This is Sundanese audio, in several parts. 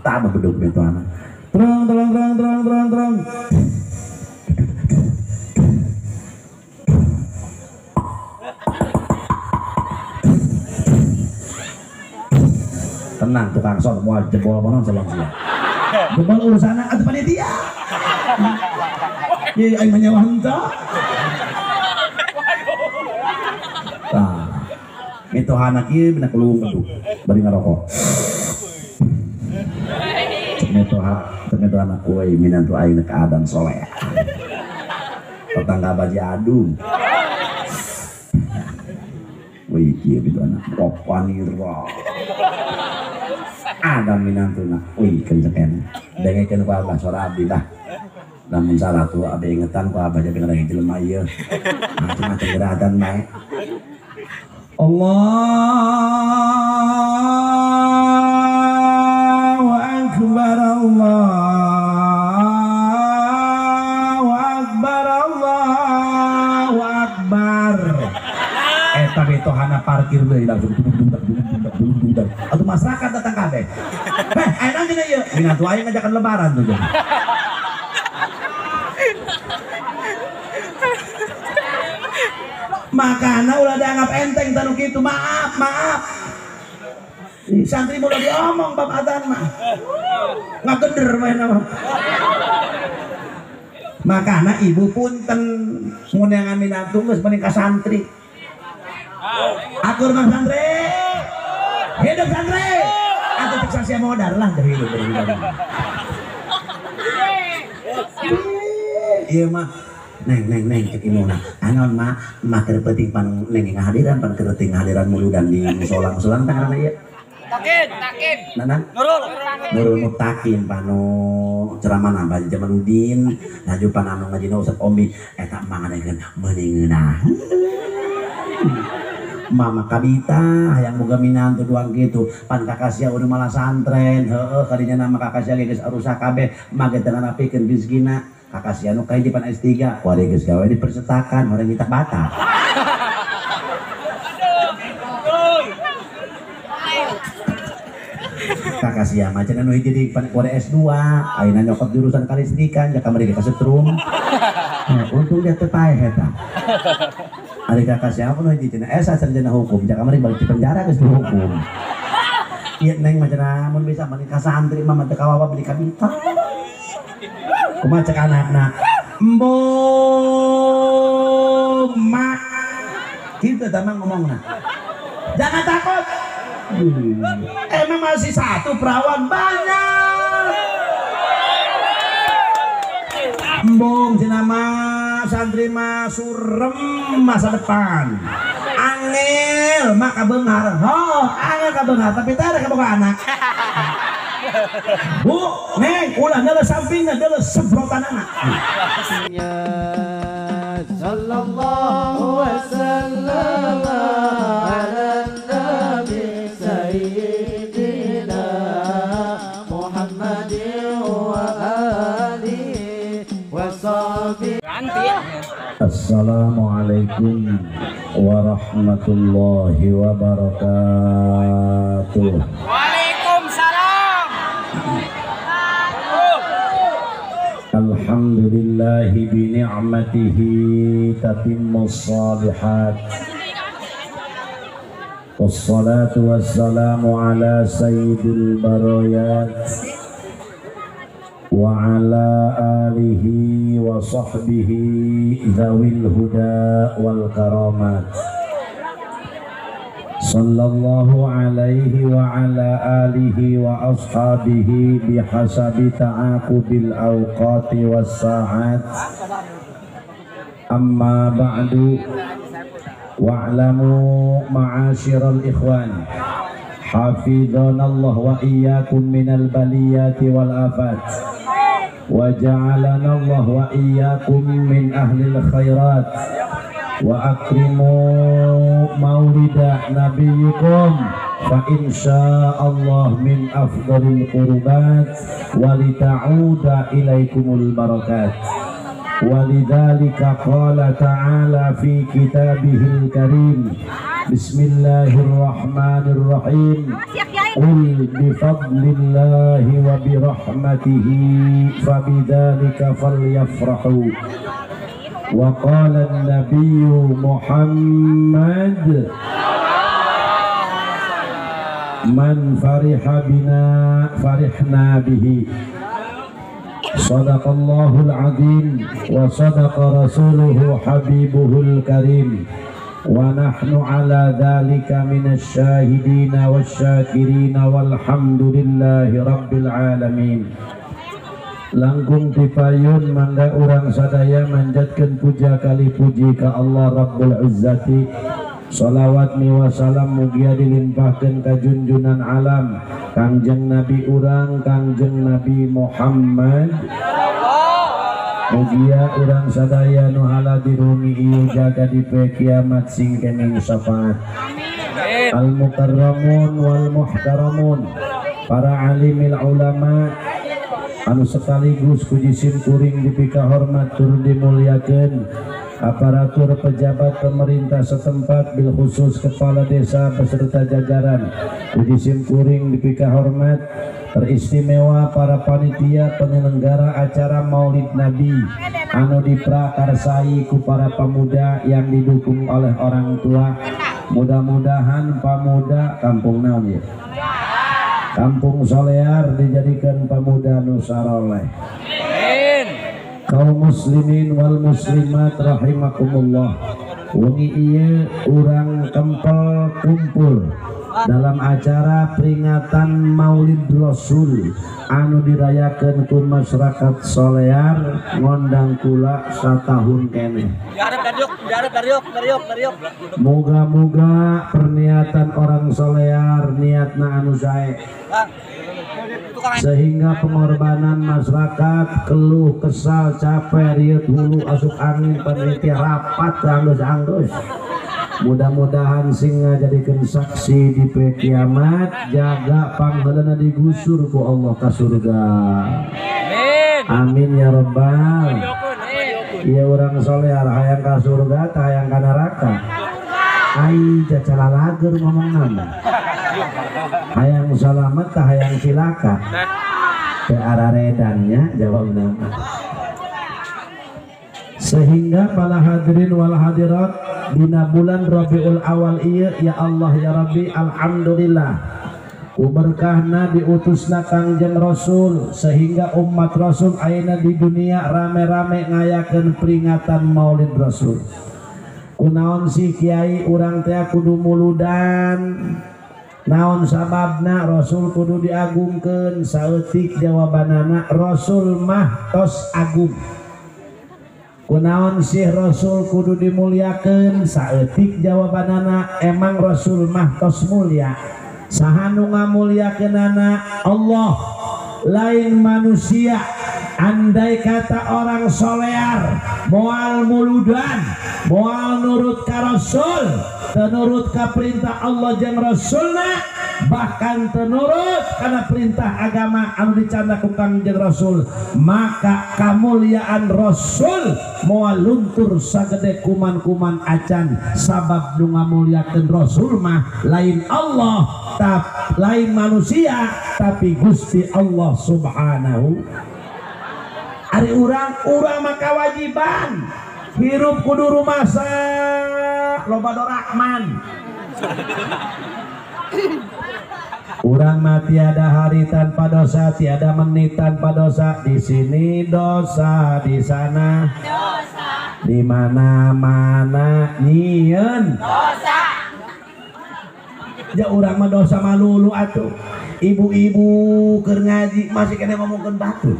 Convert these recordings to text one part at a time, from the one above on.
Tak beduk itu anak. Terang terang terang terang terang terang. Tenang tukang son mau jebol mana selong sia. Jebol urusan atuh panitia. Ye aing mah nyawa henteu. Tah. Mitohana kieu bina keluung beduk bari ngarokok. Cek anak kue minantu aing keadaan soleh. Tetangga baji adung. Wih kieu gitu anak popanira. Ada minantuna. Wih kenceng. Dengekeun ku abah sora abdi bah. Lamun salah tuh abdi ingetan ku abah jadi ngarang jelema ieu. Macam-macam gerakan bae. Allahu Akbar, Allahu Akbar, Allahu Akbar. Eta betohana parkir deui langsung duduk duduk duduk duduk. Atuh masyarakat datang kabeh. Heh, aya naon cenah ieu? Minantu aing ngajakan lebaran tuh. Makana ulah dianggap enteng tanu kitu, maaf, maaf. Santri mulai diomong bab adzan mah. Ngageder mah mah. Makana ibu punten nguneangan minantu geus mending ka santri. Akur mang santri. Hidup santri. Atuh cek sasia modar lah dari hidup dari hidup. Ieu mah neng neng neng cek imuna anon mah mah keur penting pan neng ngahadiran pan keur penting ngahadiran muludan di musola musola tah ngaranna ieu takin takin nanan nurul nurul mutakin panu ceramah nambah Jamaluddin laju pan anu ngajina Ustaz Omi eta mah ngadengeun meuni ngeunah mama kabita hayang boga minantu duang kitu pan kakasia udah malah santren heueuh kadinya nama kakasia geus arusak kabeh mage teu ngarapikeun rezekina kakasia nu kayak di pan S3 kuari geus gawe di percetakan orang nyitak bata. Kakasia mah cenah nu hiji di pan kuari S2 ayeuna nyokot jurusan kalistrikan jaka kamari ka setrum. Nah, untung dia teu paeh eta. Ari kakasia nu hiji cenah S sarjana hukum jaka kamari balik di penjara geus dihukum. Ieu neng mah cenah mun bisa mah ka santri mah teu kawawa beli kabita. Kumaha cek anakna embo mak gitu tamang ngomongna jangan takut. Emang masih satu perawan banyak embung cenah mah santri mah surem masa depan angel mak kabeunghar oh angel kabeunghar tapi teh ada kaboga anak. Bu, neng, ulah ngeuleuh sampingna, ngeuleuh sebrotanana. Sallallahu wasallam ala nabi sayyidina Muhammadin wa alihi wa sahbihi. Assalamualaikum warahmatullahi wabarakatuh. Alhamdulillahi bi ni'matihi tatimmus shalihat. Wassalatu wassalamu ala sayyidil barayat wa ala alihi wa sahbihi dzawil huda wal karamat. Sallallahu alaihi wa ala alihi wa ashabihi bihasabi ta'aqubil awqati was sa'at. Amma ba'du. Wa'lamu ma'asyiral ikhwan hafizanallah wa iyyakum minal baliyati wal afat wa ja'alanallah wa iyyakum min ahlil khairat wa akrimu maulida nabiyikum fa insyaallah min afdalil qurbat wa lita'uda ilaikumul barakat. Walidzalika qala ta'ala fi kitabihil karim. Bismillahirrahmanirrahim. Qul bi fadlillahi wa bi rahmatihi fabidzalika falyafrahu. Wa qala an-nabiyyu Muhammad man fariha bina farihna bihi. Sadaqallahul azim wa sadaqa rasuluhu habibuhul karim. Wa nahnu ala dhalika minasyahidina wasyakirina walhamdulillahi rabbil alamin. Langkung tipayun mangga urang sadaya manjatkeun puja kali puji ka Allah Rabbul Izzati. Salawat miwa salam mugia dilimpahkeun ka junjunan alam Kangjeng Nabi urang Kangjeng Nabi Muhammad. Mugia urang sadaya nu haladirumi ieu jaga di poe kiamat sing kening syafaat. Al mukarramun wal muhtaramun, para alimil ulama anu sekaligus ku jisim kuring dipika hormat tur dimuliakeun, aparatur pejabat pemerintah setempat bil khusus kepala desa beserta jajaran ku jisim kuring dipika hormat, teristimewa para panitia penyelenggara acara Maulid Nabi anu diprakarsai ku para pemuda yang didukung oleh orang tua. Mudah-mudahan pemuda kampung naon ya, Kampung Solear dijadikan pemuda nusaroleh. Kaum muslimin wal muslimat rahimakumullah. Wengi ieu urang kempel kumpul dalam acara peringatan Maulid Rasul anu dirayakeun ku masyarakat Solear ngondang kula satahun keneh. Moga-moga perniatan orang Solear niatna anu sae, sehingga pengorbanan masyarakat keluh kesal capek riut hulu asup angin peneliti rapat anggus-anggus, mudah-mudahan sing ngajadikeun saksi di poe kiamat jaga panghalana digusur ku Allah ka surga. Amin ya rabbal. Ieu urang Solear hayang ka surga tah hayang ka neraka. Ai jajalalager ngomongna. Hayang salamet tah hayang cilaka. Teu araredannya jawabna. Sehingga para hadirin wal hadirat dina bulan Rabiul Awal ieu ya Allah ya Rabbi alhamdulillah berkahna diutusna Kangjeng Rasul sehingga umat Rasul ayeuna di dunia rame-rame ngayakeun peringatan Maulid Rasul. Kunaon sih kiai urang teh kudu muludan, naon sababna Rasul kudu diagungkeun? Saeutik jawabanana Rasul mah tos agung. Kunaon sih Rasul kudu dimuliakeun? Saeutik jawabanana emang Rasul mah tos mulia. Saha nu ngamuliakeunana? Allah, lain manusia. Andai kata orang Solear moal muludan, moal nurut ka Rasul, tenurut ka perintah Allah jeung Rasulna, bahkan tenurut karena perintah agama anu dicanda ku Kangjeng Rasul, maka kamuliaan Rasul moal luntur sagede kuman-kuman acan. Sabab nu ngamuliakeun Rasul mah lain Allah, lain manusia, tapi Gusti Allah Subhanahu. Ari urang mah kewajiban hirup kudu rumasa loba dorakman. Urang mah tiada hari tanpa dosa, tiada menit tanpa dosa. Di sini dosa, di sana dosa, di mana-mana nyieun dosa. Ya urang mah dosa malulu atuh. Ibu-ibu keur ngaji masih kena ngomongkeun batu.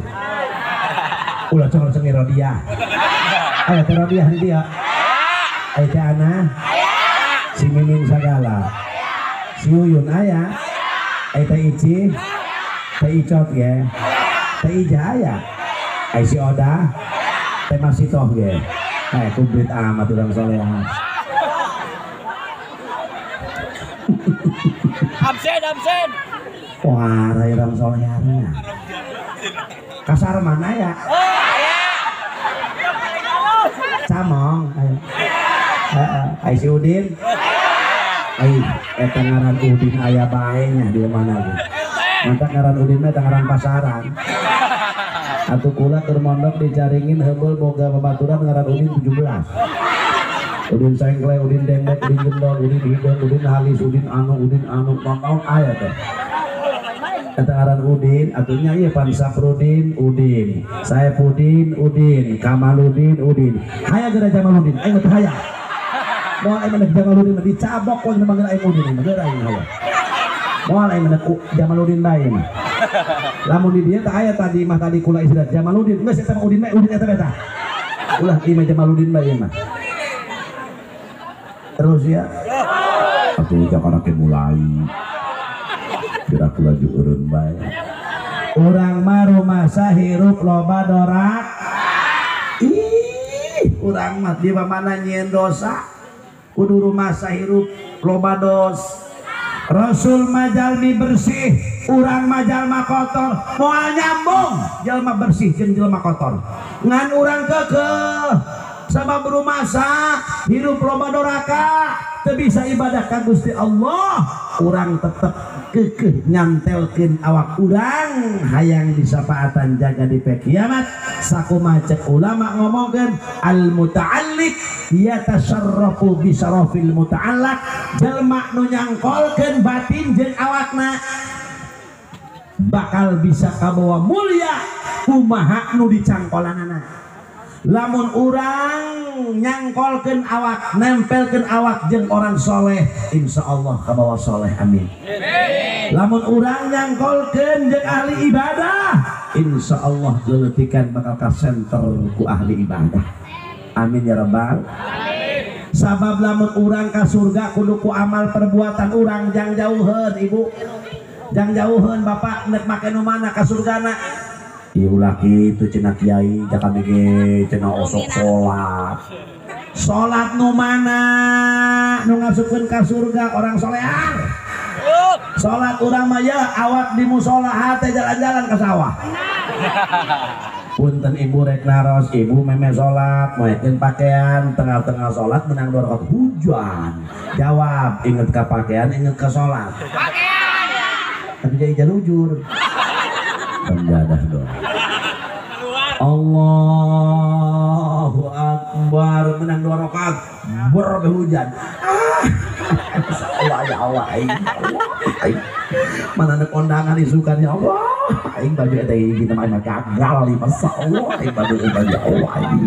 Ulah cengor-cengir Rodiah. Aya teh Rodiah di dia. Aya teh Ana. Si Mimin sagala. Si Uyun aya. Aya teh Ici. Teh Icot ge. Teh Ija aya. Aya si Oda. Teh Masitoh ge. Eh kubrit amat urang soleha. Absen, absen. Wah, urang soleha. Kasar mana ya? Camong. Ai si Udin. Aing eta ngaran Udin aya bae nya di mana ge. Mantap ngaran Udin mah eta ngaran pasaran. Atuh kula keur mondok dicaringin heubeul boga babaturan ngaran Udin 17. Udin sengkle, Udin dendek, Udin gendol, Udin hideung, Udin halis, Udin anu, naon aya teh. Eta ngaran Udin, atunya ieu pan Saprudin Udin, Saepudin Udin, Kamaludin Udin. Haya geura Jamaludin, aing teh haya. Moal aing mah Jamaludin mah dicabok ku manggil aing Udin mah geura aing haya. Moal aing mah Jamaludin bae mah. Lamun di dieu teh aya tadi mah tadi kula istirahat Jamaludin, geus eta mah Udin mah Udin eta beta. Ulah ieu mah Jamaludin bae mah. Terus ya. Atuh jakarake mulai. Kira kula eureun bae. Urang mah rumasa hirup loba dorak. Ih, urang mah di mana nyieun dosa. Kudu rumasa hirup loba dos. Rasul mah jalmi bersih, urang mah jalma kotor. Moal nyambung jalma bersih jeung jelma kotor. Ngan urang keukeuh sabab rumasa hirup loba doraka teu bisa ibadah ka Gusti Allah. Urang tetep kekeh nyantelkeun awak urang hayang disapaatan jaga di pe kiamat. Sakumaha cek ulama ngomongkeun al muta'alliq yatasarrafu bi sarafil muta'allaq, jelma nu nyangkolkeun batin jeung awakna bakal bisa kabawa mulia kumaha nu dicangkolanana. Lamun urang nyangkolkeun awak, nempelkeun awak jeung orang soleh, insya Allah kabawa soleh, amin. Lamun urang nyangkolkeun jeung ahli ibadah, insya Allah leletikan bakal kasenter ku ahli ibadah, amin ya rabbal. Sabab lamun urang ka surga kudu ku amal perbuatan urang, jang jauheun ibu, jang jauheun bapak, nek make nu mana ka surgana. Ieu ulah kitu cenah kiai, jaka ge cenah osok salat. Salat nu mana nu ngasupkeun ka surga orang solehan. Salat urang mah ya awak di musola hate jalan-jalan ke sawah. Punten ibu rek naros, ibu meme salat, moekeun pakaian, tengah-tengah salat menang dua rakaat hujan. Jawab, inget ka pakaian, inget ka salat. Pakaian. Tapi jadi jalujur. Penjadah dong. Allahu Akbar, menang dua rakaat berhujan. Allah ya Allah, aing, aing. Mana ada kondangan isukan ya Allah, aing baju eta hiji mah gagal di masa Allah, aing baju eta ya Allah, aing.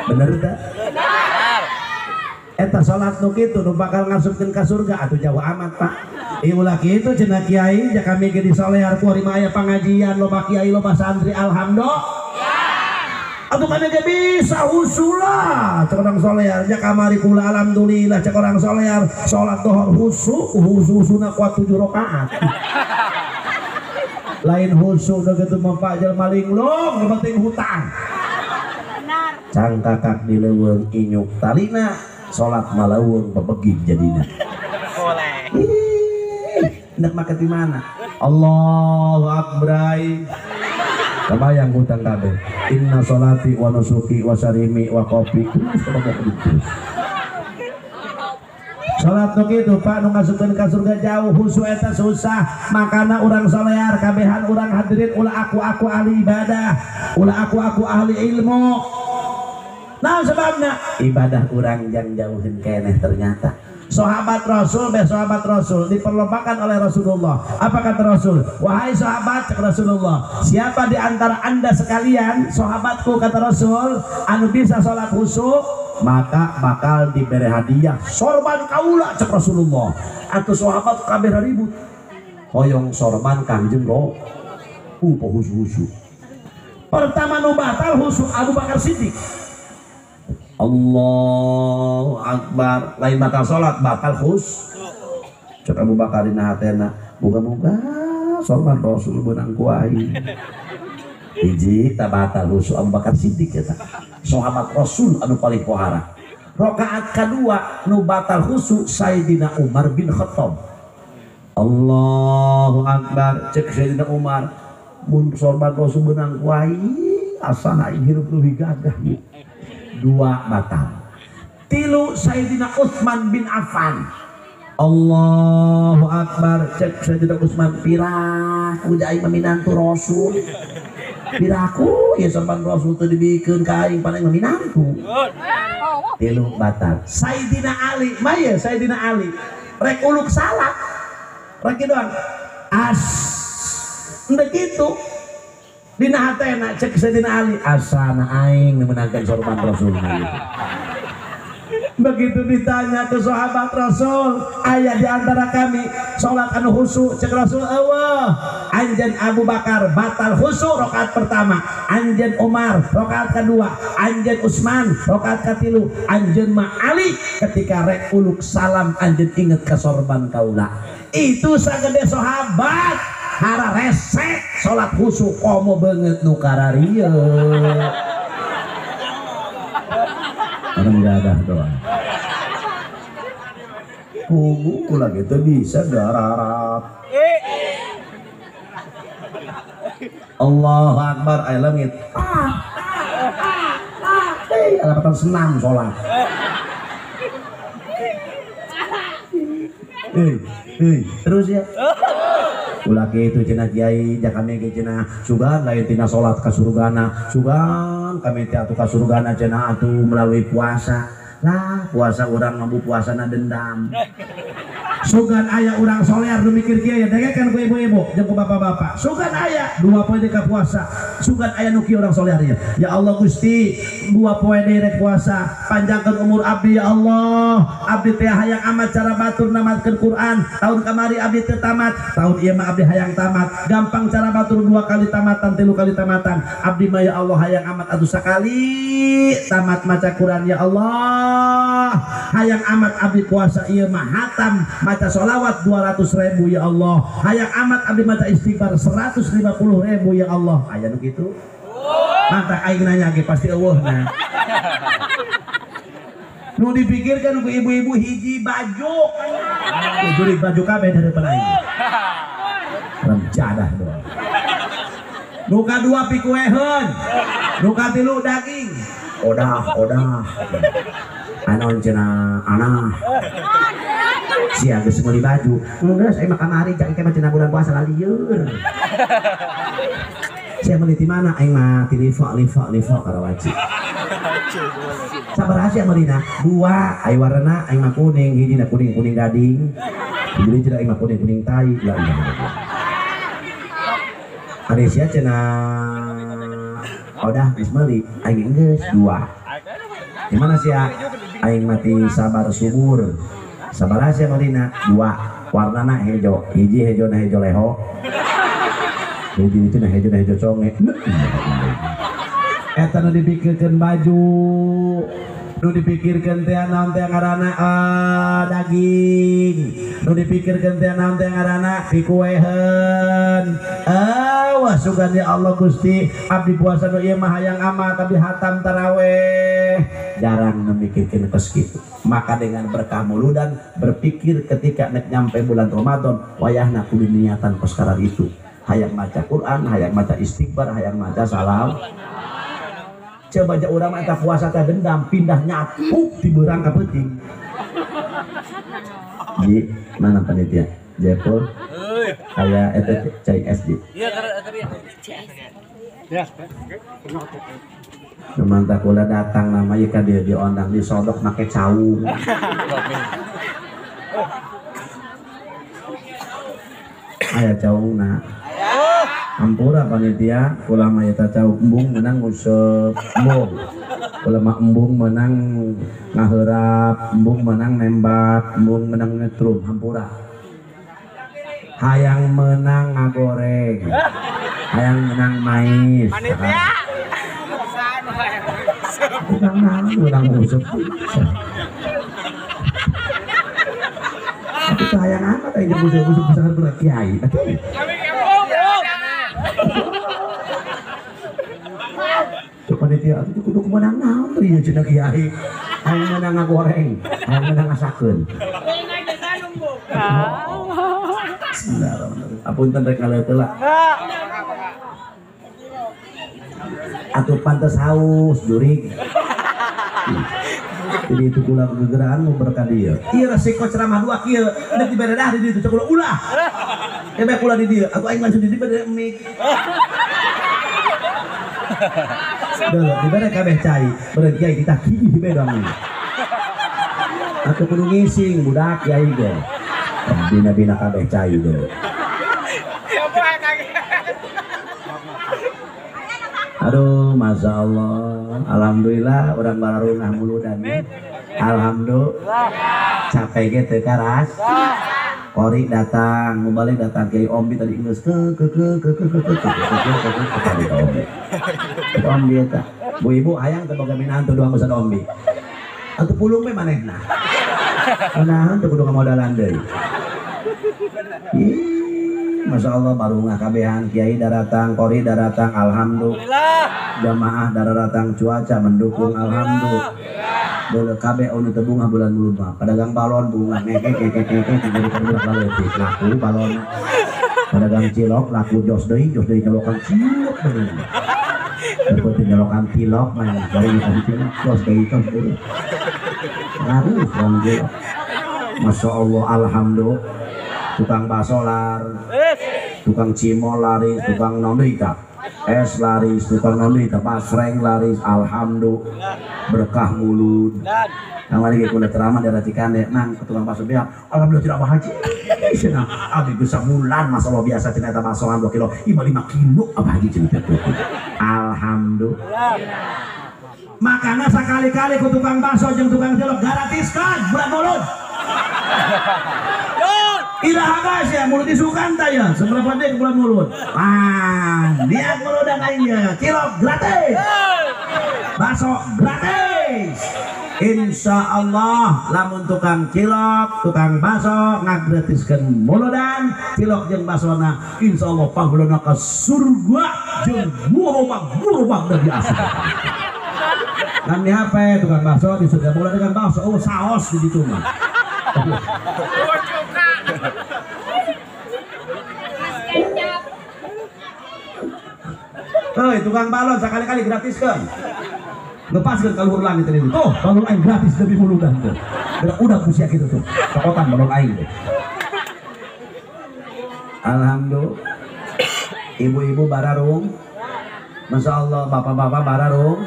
Bener teh? Eta salat nu kitu nu bakal ngasupkeun ka surga atuh jauh amat Pak. Ieu ulah kitu cenah kiai ja kami ge disolear ku ari mah aya pangajian loba kiai loba santri alhamdulillah. Atuh kami ge bisa husulah cek orang solear ja kamari kula alhamdulillah cek orang solear salat dohor husu husu-husuna kuat 7 rakaat. Lain husu nu kitu mah Pak jelema linglung nu penting hutang. Cangkakak di leuweung inyuk talina salat maleuweung bebegig jadina. Boleh. Hendak make di mana? Allahu Akbar. Kebayang hutang kabeh. Inna sholati wa nusuki wa sarimi wa kopi. Salat nu kitu Pak nu ngasupkeun ka surga jauh husu eta susah. Makana urang solear kabehan urang hadirin ulah aku-aku ahli ibadah, ulah aku-aku ahli ilmu. Nah sebabna ibadah urang jang jauhin keneh ternyata. Sahabat Rasul be sahabat Rasul diperlombakan oleh Rasulullah. Apa kata Rasul? Wahai sahabat, cek Rasulullah, siapa di antara anda sekalian sahabatku, kata Rasul, anu bisa sholat khusyuk maka bakal diberi hadiah sorban kaula, cek Rasulullah. Atau sahabat kabeh ribut hoyong sorban Kangjeng Rasul khusyuk. Pertama nu batal khusyuk Abu Bakar Siddiq. Allahu Akbar, lain batal sholat, batal khus. Cek Abu Bakar dina hatena, muga-muga sorban Rasul beunang ku aing. Hiji tak batal khusyuk Abu Bakar Siddiq eta. Sahabat Rasul anu paling pohara. Rakaat kadua nu batal khusyuk Sayyidina Umar bin Khattab. Allahu Akbar, cek Sayyidina Umar, mun sorban Rasul beunang ku aing, asana aing hirup leuwih gagah. Dua batal. Tilu Sayyidina Utsman bin Affan. Allahu Akbar, cek Sayyidina Utsman piraku aing minantu Rasul. Piraku ya sorban Rasul teu dibikeun ka aing pan aing minantu. Tilu batal. Sayyidina Ali, mah ye Sayyidina Ali rek uluk salat. Rek doang. As ndek kitu. Dina hatena cek Sayyidina Ali asana aing meunangkeun sorban Rasul. Begitu ditanya ke sahabat Rasul, ayah di antara kami sholat anu khusyuk, cek Rasul eueuh. Anjeun Abu Bakar batal khusyuk rakaat pertama, anjeun Umar rakaat kedua, anjeun Utsman rakaat katilu, anjeun ma Ali ketika rek uluk salam anjeun inget ke sorban kaula. Itu sagede sahabat hara resek sholat khusyuk komo beungeut nu kararieu. Karena nggak ada doa. Kubu lagi itu bisa garap. Allahu Akbar, ayo langit. Alapatan senam sholat. Terus ya. Ulah kitu cenah kiai jakame ge cenah sugan lain tina salat ka surgana, sugan kami teh atuh ka surgana cenah atuh melalui puasa. Lah puasa urang mampu puasana dendam. Sugan aya urang soler nu mikir kieu ya dengekeun ku ibu-ibu jeung ku bapak-bapak. Sugan aya 2 poe deui ka puasa. Sugan aya nu kieu urang soler ya. Ya Allah Gusti, 2 poe deui rek puasa, panjangkeun umur abdi ya Allah. Abdi teh hayang amat cara batur namatkeun Quran. Tahun kamari abdi teu tamat, tahun ieu mah abdi hayang tamat. Gampang cara batur 2 kali tamatan, 3 kali tamatan. Abdi mah ya Allah hayang amat atuh sakali tamat maca Quran ya Allah. Hayang amat abdi puasa ieu mah hatam maca sholawat 200.000 ya Allah. Hayang amat abdi maca istighfar 150.000 ya Allah. Aya nu kitu? Mantap aing nanya ge pasti eueuh na. Nu dipikirkan ku ibu-ibu hiji baju. Jurig baju kabeh dari aing. Rencadah doang. Nu kadua pikueheun. Nu katilu daging. Odah, odah. Anon cenah anah. Sia geus meuli baju. Geus aing mah kamari cak engke mah cenah bulan puasa lalieur. Sia meuli ti mana? Aing mah ti Liva Liva Liva Karawaci. Sabaraha sia meulina? 2, ai warna aing mah kuning, hijina kuning kuning gading. Hiji cenah aing mah kuning kuning tai. La ilaha illallah. Ari sia cenah odah geus meuli, aing geus 2. Di mana sia? Aing mati sabar subur. Sabaraha sia meulina? 2. Warnana hejo, hiji hejo na hejo leho. Hiji itu na hejo na hejo conge. Eta nu dipikirkeun baju, nu dipikirkeun teh naon teh ngaranna daging, nu dipikirkeun teh naon teh ngaranna pikueheun. Wah sugan ya Allah Gusti, abdi puasa nu ieu mah hayang amat abdi hatam taraweh. Jarang memikirkan kos kitu. Maka dengan berkah muludan berpikir ketika nek nyampe bulan Ramadan wayahna kudu niatan kos karar itu. Hayang maca Quran, hayang maca istighfar, hayang maca salam. Coba aja urang mah eta puasa teh dendam pindah nyapu di beurang ka peuting. Ji, mana panitia? Jepul. Kayak eta cai SD. Iya, ya. Mantap kula datang namanya kan dia diondang disodok make caung. Aya caungna. Ampura panitia kula mah eta caung embung menang nguseup embung. Kula mah embung menang ngaheurap, embung menang nembak, embung menang nyetrum, hampura. Hayang menang ngagoreng. Hayang menang mais. Panitia. Urang naon urang nguseup. Tapi hayang amat aing nguseup-nguseup misalkan pernah kiai. Cuk panitia atuh kudu menang naon tuh ieu cenah kiai. Hayang menang ngagoreng, hayang menang ngasakeun. Bismillahirrahmanirrahim. Apunten rek ngaleut heula. Atuh pantes haus jurig. Jadi itu kula gegeraan mau berkah dia. Ieu resiko ceramah dua kieu, deuk diberedah di ditu cek kula ulah. Ebe kula di dieu, aku aing langsung di dieu bere mik. Deuh, dibere kabeh cai, beureun kiai ditagih be dong. Atuh kudu ngising budak kiai ge. Bina-bina kabeh cai deuh. Aduh, Masya Allah. Alhamdulillah, orang bararungah muludan. Alhamdulillah. Capek ge teu karas. Kori datang, mubalik datang kiai Ombi tadi geus ke ke ke ke ke ke ke ke ke ke tadi Ombi. Ombi eta. Bu ibu hayang teu boga minantu doang usah Ombi. Atuh pulung we manehna. Naon teu kudu ngamodalan deui. Masya Allah barungah kabehan kiai daratang, kori daratang, alhamdulillah. Jamaah daratang, cuaca mendukung, alhamdulillah. Dulu kabeh anu teu bungah bulan mulud mah. Pedagang balon bungah ngekek ngekek ngekek jadi budak leutik laku balon. Pedagang cilok laku jos deui nyolokan cilok deui. Berarti nyolokan tilok mah bari dikasih cilok jos deui jos deui. Laku wong cilok. Masya Allah alhamdulillah. Tukang bakso laris, tukang cimol laris, tukang naon deui es laris, tukang naon deui basreng laris, alhamdulillah berkah mulut. Kamari ge kula ceramah di Cikande, nang ke tukang bakso beak, alhamdulillah tidak haji. Cenah abdi geus sabulan masalah biasa cenah eta baksoan 2 kilo, ieu mah 5 kilo abah haji cenah teh. Alhamdulillah. Makana sakali-kali ku tukang bakso jeung tukang cilok gratiskan bulan mulut. Iraha guys ya, mulut isukan ta ya, seberapa detik bulan mulut. Ah, niat mulut dan aingnya, cilok gratis. Bakso gratis. Insya Allah lamun tukang cilok, tukang bakso ngagratiskeun muludan, cilok jeung baksona, insya Allah pangulana ka surga jeung gurobak-gurobak dari asup. Kan di HP tukang bakso di surga mulut tukang bakso, oh saos di ditu mah. Hei, tukang balon sekali-kali gratiskan. Lepaskan ke luhur langit ini. Tuh, balon aing gratis demi muludan tuh. Udah usia gitu tuh. Cokotan balon aing tuh. Alhamdulillah. Ibu-ibu bararung. Masya Allah, bapak-bapak bararung.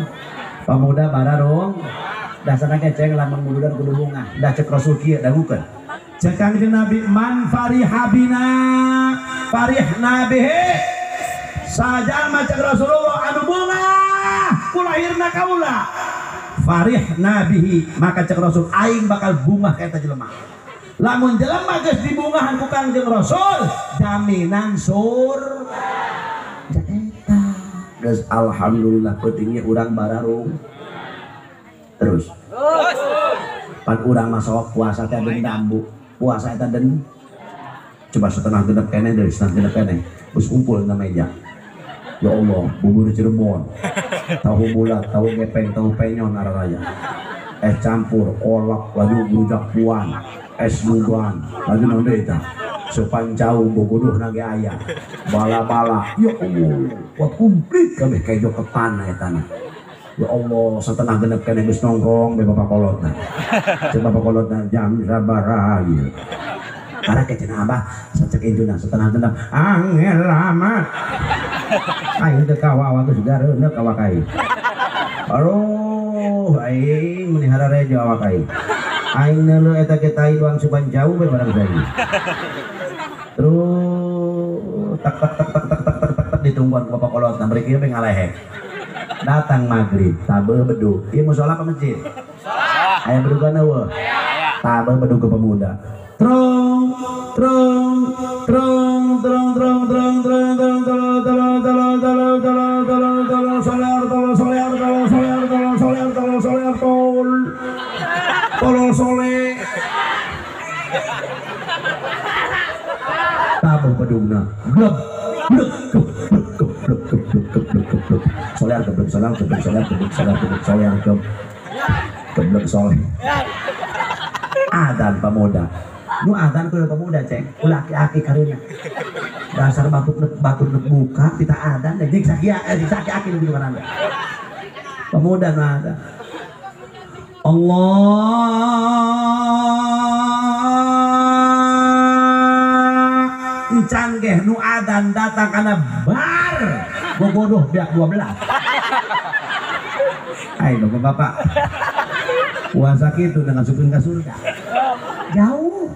Pemuda bararung. Dasarna keceng lamun muludan kudu bungah. Dah cek Rasul kieu dangukeun. Cek Kangjeng Nabi man farihabina farihna bihi. Sajalma cek Rasulullah anu bungah kulahirna kaula farihna bihi, maka cek Rasul aing bakal bungah ka eta jelema. Lamun jelema geus dibungahan ku Kangjeng Rasul jaminan surga eta. Geus alhamdulillah pentingnya urang bararung. Terus pan urang masuk puasa teh dendam bu. Puasa eta den coba setengah genep keneh deui, setengah genep keneh geus kumpul na meja. Ya Allah, bubur Cirebon, tahu bulat, tahu gepeng, tahu penyon araraya. Es campur, kolak, laju rujak puan, es luban, laju naon deui tah. Sopan jauh bogodoh na ge aya. Bala-bala, ya Allah, kuat komplit kabeh kejo ketan eta na. Ya Allah, setengah genep keneh geus nongkrong be bapak kolotna. Cek bapak kolotna jam sabaraha ieu. Karena kecena abah sacek injuna setengah genep angel amat. Aing teu kawawa geus gareuneuh awak aing. Aduh, aing meuni hararejo awak aing. Aing neuleuh eta ge tai doang suban jauh we barang saing. Terus tak tak tak tak tak tak tak tak ditungguan ku bapak kolot nah beri kieu we ngalehek. Datang maghrib, tabeuh bedug. Ieu musala apa masjid? Musala. Aya bedugana eueuh? Aya. Tabeuh bedug ke pemuda. Trong trong trong trong trong trong trong trong tolol tolol tolol tolol tolol tolol tolol soler tolol soler tolol soler tolol soler tolol soler tol tolol sole. Tabuh bedugna. Gleb gleb gleb gleb gleb gleb gleb gleb. Soler geblek soler geblek soler geblek soler geblek soler geblek soleh. Adan pemuda. Nu adan kudu pemuda ceng, ulah aki-aki karunya. Dasar batuk nek buka kita adan jeung sakia aki-aki nu gitu. Pemuda nu adan. Allah encan geh nu adan datang kana bar bobodoh biak 12. Hai bapak-bapak puasa kitu dengan sukun ka surga jauh.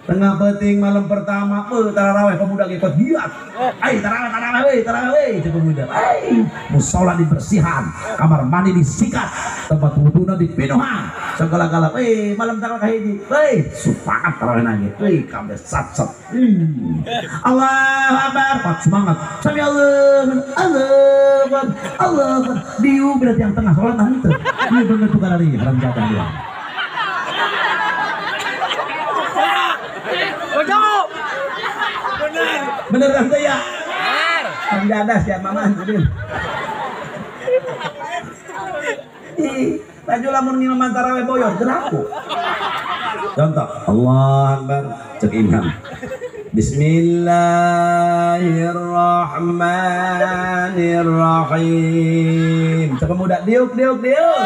Tengah penting malam pertama, taraweh pemuda ikut giat. Ai taraweh taraweh itu pemuda. Ai musola dibersihan, kamar mandi disikat, tempat wuduna dipenuhan. Segala-gala, malam tanggal kahiji. Semangat taraweh nage. Kabeh sat-sat. Allahu Akbar, kuat semangat. Sami Allah, Allah, Allah. Diu berarti yang tengah salat nah henteu. Ieu bener tukar ari haram jadah dia. Bener kan ya? Bener. Jadah siap mama adil. Ih, baju lamun ngimaman tarawih boyor teu. Contoh, Allah Akbar cek imam. Bismillahirrahmanirrahim. Cek pemuda diuk diuk diuk.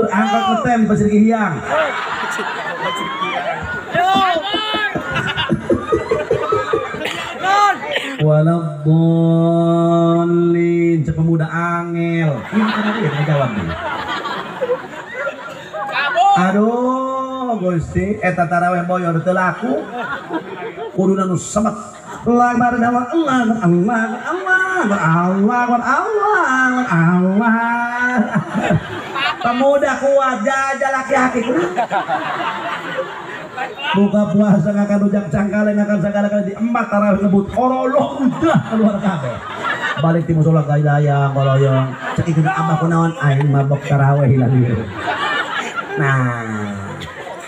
Angkat ngetem di Pasir Gihyang. Waladhdallin cek pemuda angel. Ini kan dia jawab nih. Aduh Gusti eta tarawih boyor teu laku. Kuduna nu semet. Allah akbar Allah Allah Allah Allah Allah Allah. Pemuda kuat jajal laki-laki. Buka puasa ngakan rujak cangkale ngakan segala-gala di empat tarawih ngebut oroloh udah keluar kabeh. Balik ti musola gayang goloyong cek ikut abah kunaon aing mabok tarawih hilang ieu. Nah,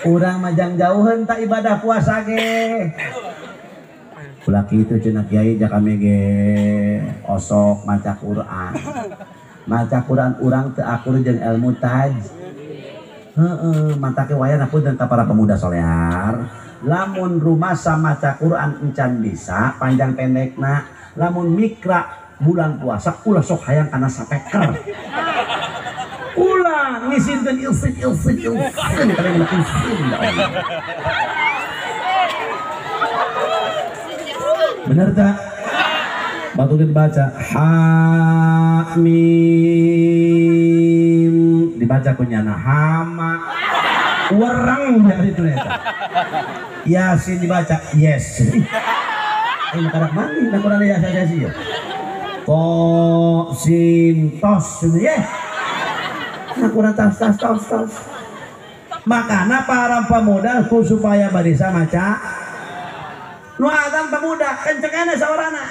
urang majang jauheun tak ibadah puasa ge. Ulah kitu cenah kiai ja kami ge osok maca Quran. Maca Quran urang teu akur jeung ilmu taj. Heeh, mantake wayan aku dan para pemuda solear. Lamun rumasa maca Quran encan bisa panjang pendekna, lamun mikra bulan puasa ulah sok hayang kana sapeker. Ulah ngisinkeun ilsin ilsin ilsin kalian ilsin. Bener tak? Batu dibaca ha mim dibaca kunyana hama wereng dari itu eta. Yasin dibaca yes. Ini karak mandi nak kurang ya saya sih ya. To sin tos ya. Nak kurang tas tas tos tos. Makana para pemuda ku supaya barisa maca nu adzan pemuda kencengana saorana.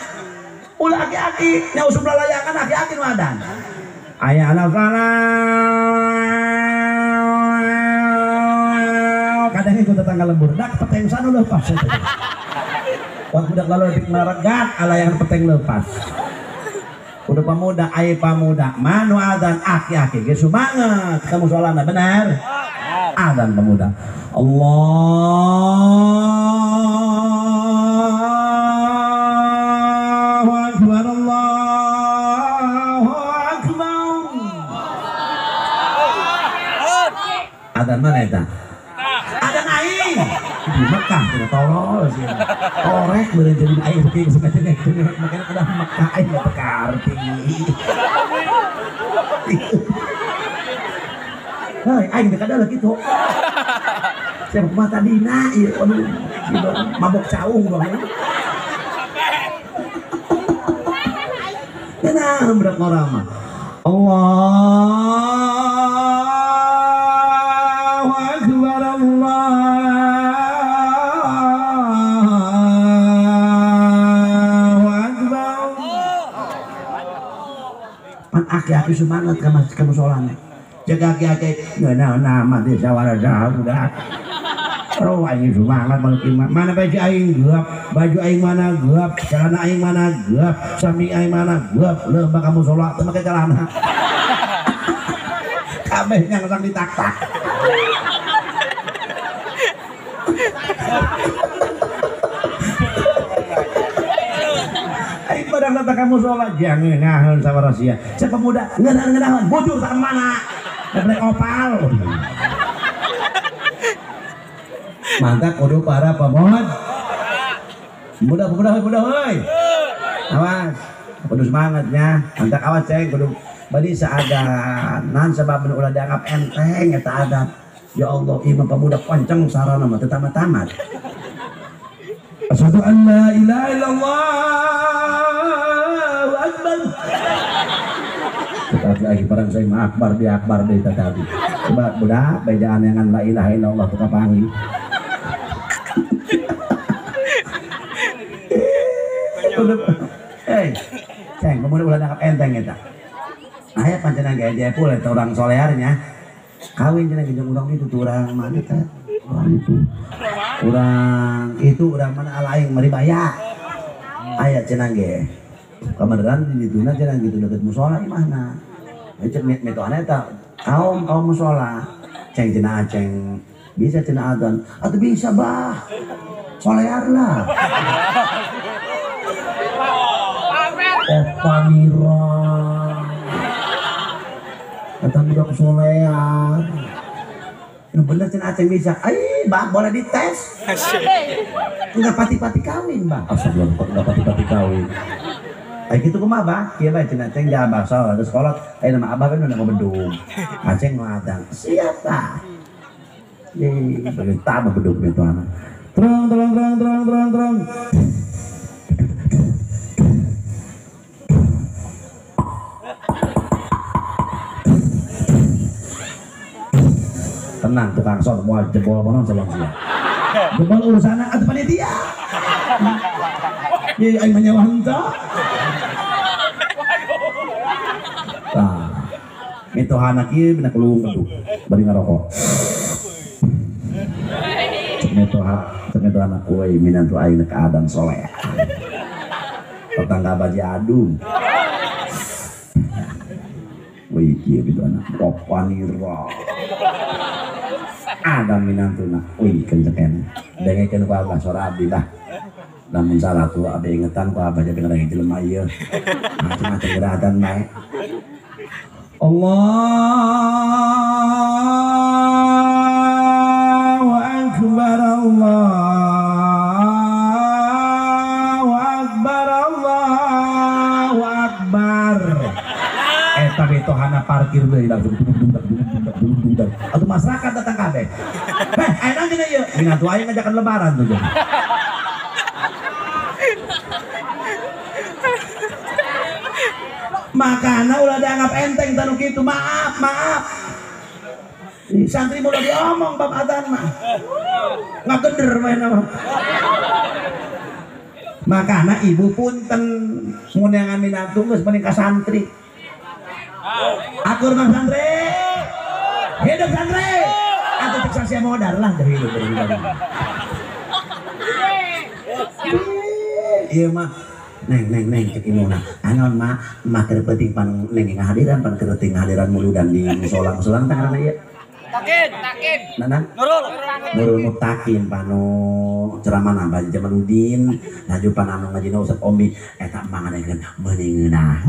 Ulah aki-aki nya usum lalayangan aki-aki nu adan. Aya ala salat. Kadang ikut tetangga lembur, dak peteng sana lepas. Waktu budak lalu lebih meregat alayangan peteng lepas. Udah pemuda, ayo pemuda, manu adzan aki-aki ge semangat kamu solana benar? Adzan pemuda. Allahu akbar, Allahu akbar. Adzan mana eta? Adzan aing. Di Mekah tidak tolol sih. Korek beureun jadi aing beuki geus ngecengek. Makanya ada Mekah aing teu kaarti. Hei, aing teu kada kitu. Siapa kumaha tadina ieu aduh mabok caung bang. Tenang budak ngora mah. Allahu akbar, Allahu akbar. Pan aki-aki semangat ka musolana. Jaga aki-aki ngeunah mah teh sawara saha budak. Roh aing semangat balik imah. Mana baju aing gelap, baju aing mana gelap, celana aing mana gelap, samping aing mana gelap, leumpang ka musola teu make celana. Kabeh nyangsang ditak-tak. Aing padang datang ka musola jangan ngeunah sawara sia. Cek pemuda ngeunah-ngeunaheun bujur tak mana. Black opal. Mantap kudu para pemohon. Mudah-mudah mudah heuy. Awas. Kudu semangatnya. Mantap awas ceng kudu bari saadan sebab ulah dianggap enteng eta adat. Ya Allah, imam pemuda panceng sarana mah teu tamat-tamat. Asyhadu an la ilaha illallah akbar. Tetapi lagi barang saya mah akbar di akbar deui tetapi. Coba budak bejaan yang la ilaha illallah teu kapanggih. Hei, ceng pemuda ulah dianggap enteng eta. Aya pancenah ge jepul eta urang solearnya. Kawin cenah jeung urang itu tuh urang mana teh? Urang itu. Urang itu urang mana ala aing maribaya. Aya cenah ge. Kabeneran di dituna cenah gitu deket musola imahna. Cek mitohana eta kaum kaum musola. Ceng cenah aceng bisa cenah adzan atuh bisa bah. Solear lah. Opanira. Kata budak solear. Yang bener cenah aceng bisa. Ai, bah boleh dites. Enggak pati-pati kawin, bah. Astagfirullah, enggak pati-pati kawin. Ai kitu kumaha, bah? Kieu bae cenah aceng ja abah salah geus kolot. Ai nama abah kan udah bedung. Aceng nu adang. Siap, bah. Ye, bagi tabah bedung itu anak. Terang terang terang terang terang terang. Tenang tukang son moal jebol monon sebelum sia. Jebol urusanna atuh panitia. Ye aing mah nyawa henteu. Tah. Mitohana kieu bina kelung atuh bari ngarokok. Cek mitoha, cek mitohana euy minantu aing ka adan soleh. Tetangga baji adung. Wih kieu gitu anak popanira. Ada minantuna, wih kenceng dengekeun ku abah sora abdi bah. Lamun salah tuh abdi ingetan ku abah jadi ngarang jelema ieu. Macam-macam gerakan bae. Allahu akbar, Allahu akbar, Allahu akbar. Eta betohana parkir deui langsung dung dung dung. Atuh masyarakat datang kabeh. Heh, aya naon cenah ieu? Minantu aing ngajakan lebaran tuh. Makana ulah dianggap enteng tanu kitu. Maaf, maaf. Santri ulah diomong bab adzan mah. Ngageder main mah. Makana ibu punten nguneangan minantu geus mending ka santri. Akur mang santri. Hidup santri. Atau cek sasia modal lah dari hidup dari hidup. Iya mah neng neng neng cek imuna. Anon mah mah keur penting pan neng ngahadiran pan keur penting ngahadiran muludan di musola musola tah ngaranna ieu. Takin, takin. Nanan? Nurul. Nurul Mutakin panu ceramah nambah Jamaluddin, laju pan anu ngajina Ustaz Omi eta mah ngadengeun meuni ngeunah.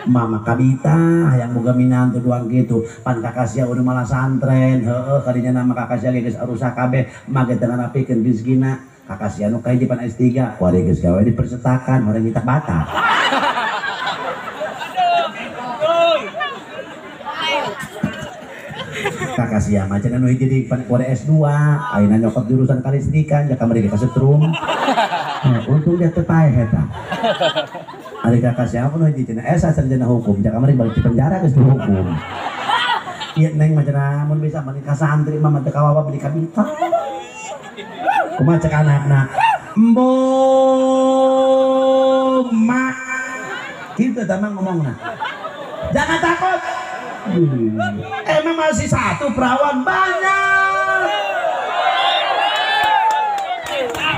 Mama kabita hayang boga minantu duang kitu pan kakasia udah malah santren heueuh kadinya nama kakasia geus arusak kabeh mage teu ngarapikeun rezekina kakasia nu kahiji pan S3 kuari geus gawe di percetakan urang nyitak bata. Kakasia mah cenah nu hiji di pan kuari S2 ayeuna nyokot jurusan kalistrikan ja kamari ge kasetrum. Untung dia teu paeh eta. Ari kakak siapa nu hiji cenah esa sarjana hukum ja kamari balik di penjara geus dihukum. Ieu neng mah cenah mun bisa mah ka santri mah teu kawawa beli kabita. Kumaha cek anakna? Embo mak. Kitu tah mah ngomongna. Jangan takut. Emang masih satu perawan banyak.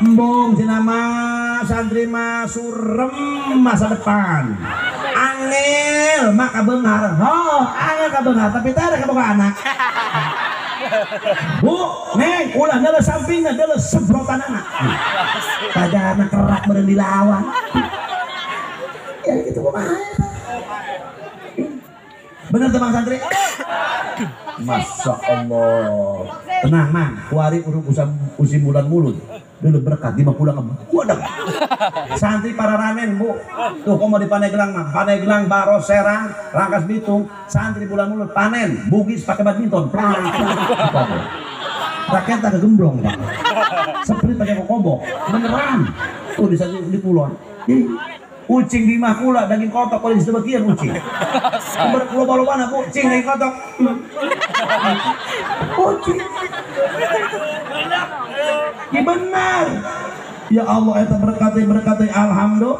Embung cenah mah santri mah surem masa depan. Angel mah kabeunghar. Oh, angel kabeunghar tapi teh ada kaboga anak. Bu, neng, ulah deuleu sampingna deuleu sebrotanana. Tajana kerak meureun dilawan. Ya gitu kumaha. Bener teman santri? Masya Allah. Tenang mang, kuari urung usim bulan mulut. Dulu berkat di pulang wadah. Santri para ramen bu. Tuh komo di Pandeglang mang, Pandeglang, Baros, Serang, Rangkas Bitung, santri bulan mulut panen, bugis pakai badminton. Rakyat tak kegemblong pak. Seperti pakai kokobok, beneran. Tuh di santri di pulauan. Ucing di makula daging kotok kalau di sebagian ucing. Loba-loba na ucing daging kotok. Ucing. Ya benar. Ya Allah eta berkati alhamdulillah.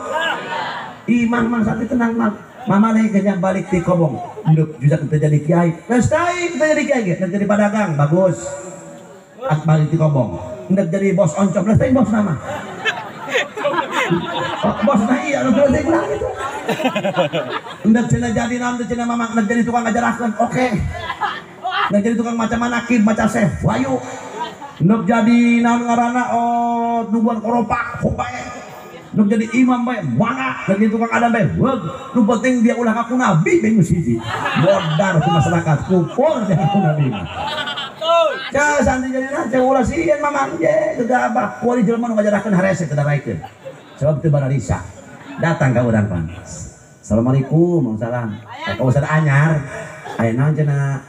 Iman mang santri tenang mang. Mama nih kenyang balik di kobong. Hidup juga kita jadi kiai. Lestai kita jadi kiai, kita jadi pedagang bagus. Balik di kobong. Hendak jadi bos oncom, lestai bos nama. Bos nah iya, lu selesai pulang itu. Hendak cina jadi naon, cina mamang, hendak jadi tukang ngajarakeun, oke. Hendak jadi tukang macam manakib, macam seh, wayu. Hendak jadi naon ngaranna oh nungguan koropak, hobae. Hendak jadi imam bae, mangga. Hendak jadi tukang adan bae, weug. Nu penting dia ulah ngaku nabi bae geus hiji. Modar ku masyarakat, kupur dia ngaku nabi. Cah santri jadi nah, cah ulah sieun mamang je, gegabah. Kuari jelema nu ngajarakeun harese teu daraikeun. Sebab itu bararisa datang ke urang pan. Assalamualaikum, salam. Ka Ustaz anyar. Aya naon cenah?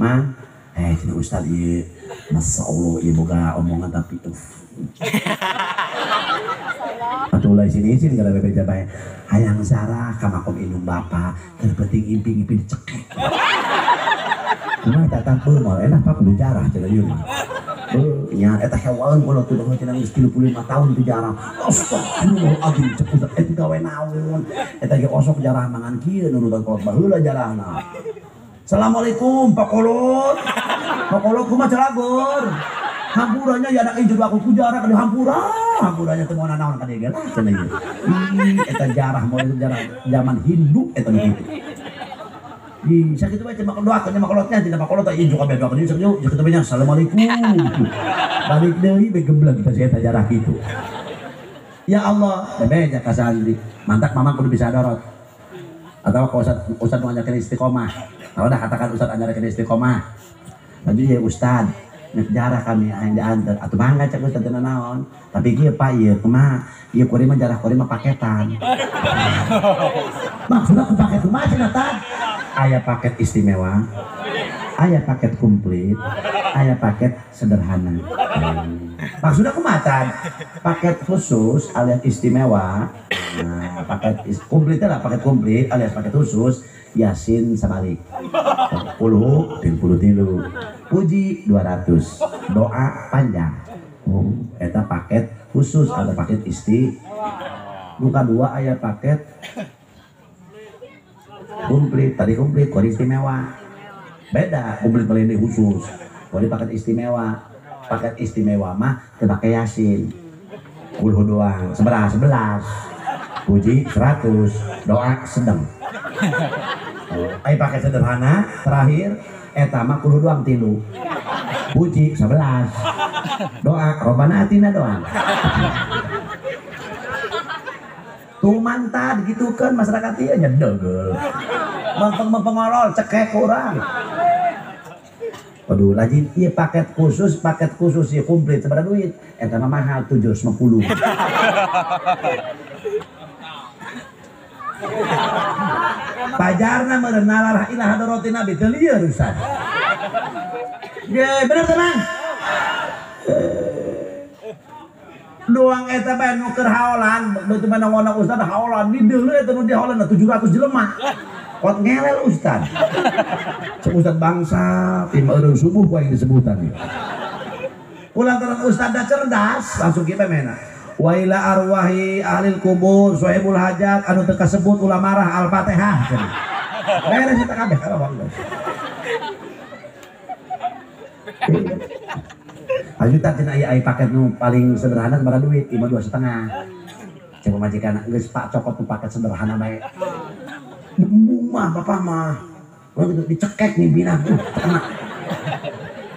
Mang, cenah Ustaz ieu. Masya Allah ieu boga omongan tapi Atuh ulah isin-isin kada bebeja bae. Hayang zarah ka makom indung bapa, terpenting impi-impi dicekek. Kumaha tatang moal enak Pak kudu jarah cenah ieu mah. Nya eta hewan kolot tuh cenah geus 35 tahun teu jarah. Astagfirullahaladzim cek ustaz eta gawe naon. Eta ge osok jarah mangan kieu nurutan kolot baheula jarahna. Assalamualaikum Pak Kolot. Pak Kolot kumaha calageur? Hampurannya ya anak injur aku ku jarah ka hampura. Hampurannya teu moal naon ka dieu ge lah cenah ieu. Eta jarah moal jarah zaman Hindu eta kitu. Di sakitu bae cuma doakeun nya makolotnya cenah makolot ieu juga bae doakeun ieu sakitu bae nya assalamualaikum. Balik deui bae gebleng teh eta jarah kitu. Ya Allah, bebeja ka santri. Mantak mamang kudu bisa dorot. Atau ka ustad ustad nu ngajarkeun istiqomah. Kalau dah katakan ustad ngajarkeun istiqomah. Lanjut ya ustad, nek jarah kami hayang diantar atuh mangga cek ustad teu naon. Tapi kieu Pak ieu kumaha? Ieu kuari mah jarah kuari mah paketan. Maksudna ku paket kumaha cenah tad? Aya paket istimewa, aya paket komplit, aya paket sederhana. Maksudnya aku macan paket khusus alias istimewa, nah, paket komplit lah, paket komplit alias paket khusus Yasin sabalik, 10 33, puji 200, doa panjang. Oh, eta paket khusus atau paket isti. Luka dua aya paket komplit, tadi komplit, kori istimewa. Beda, komplit kali ini khusus. Kori paket istimewa. Paket istimewa mah teu pake Yasin. Kulhu doang, 11, puji 100, doa sedang. Ai paket sederhana terakhir eta mah kulhu doang 3. Puji 11. Doa robana atina doang. Tuman tad gitu kan masyarakat ieu nyedegel. Mempeng-mempengolol cekek urang. Waduh lagi ieu paket khusus ieu komplit sabaraha duit? Eta mah mahal 750. Pajarna meureun nalar ila hadratin Nabi teu lieur ustaz. Ge bener tenang. Doang eta bae nu keur haolan, beutu mah nongona ustaz haolan di deuleu eta nu dihaolan 700 jelema. Kot ngelel ustaz. Cek ustaz bangsa, tim eureun subuh ku aing disebutan ieu. Kulantaran ustaz da cerdas, langsung kieu mena. Wa ila arwahi ahlil kubur sahibul hajat anu teu kasebut ulah marah al-Fatihah. Beres eta kabeh kalau geus. Ajutan cenah aya paket nu paling sederhana sabaraha duit? 5,5. Cek pamajikan geus Pak cokot nu paket sederhana bae. Embung mah bapak mah. Urang gitu dicekek ngimbina. Kena.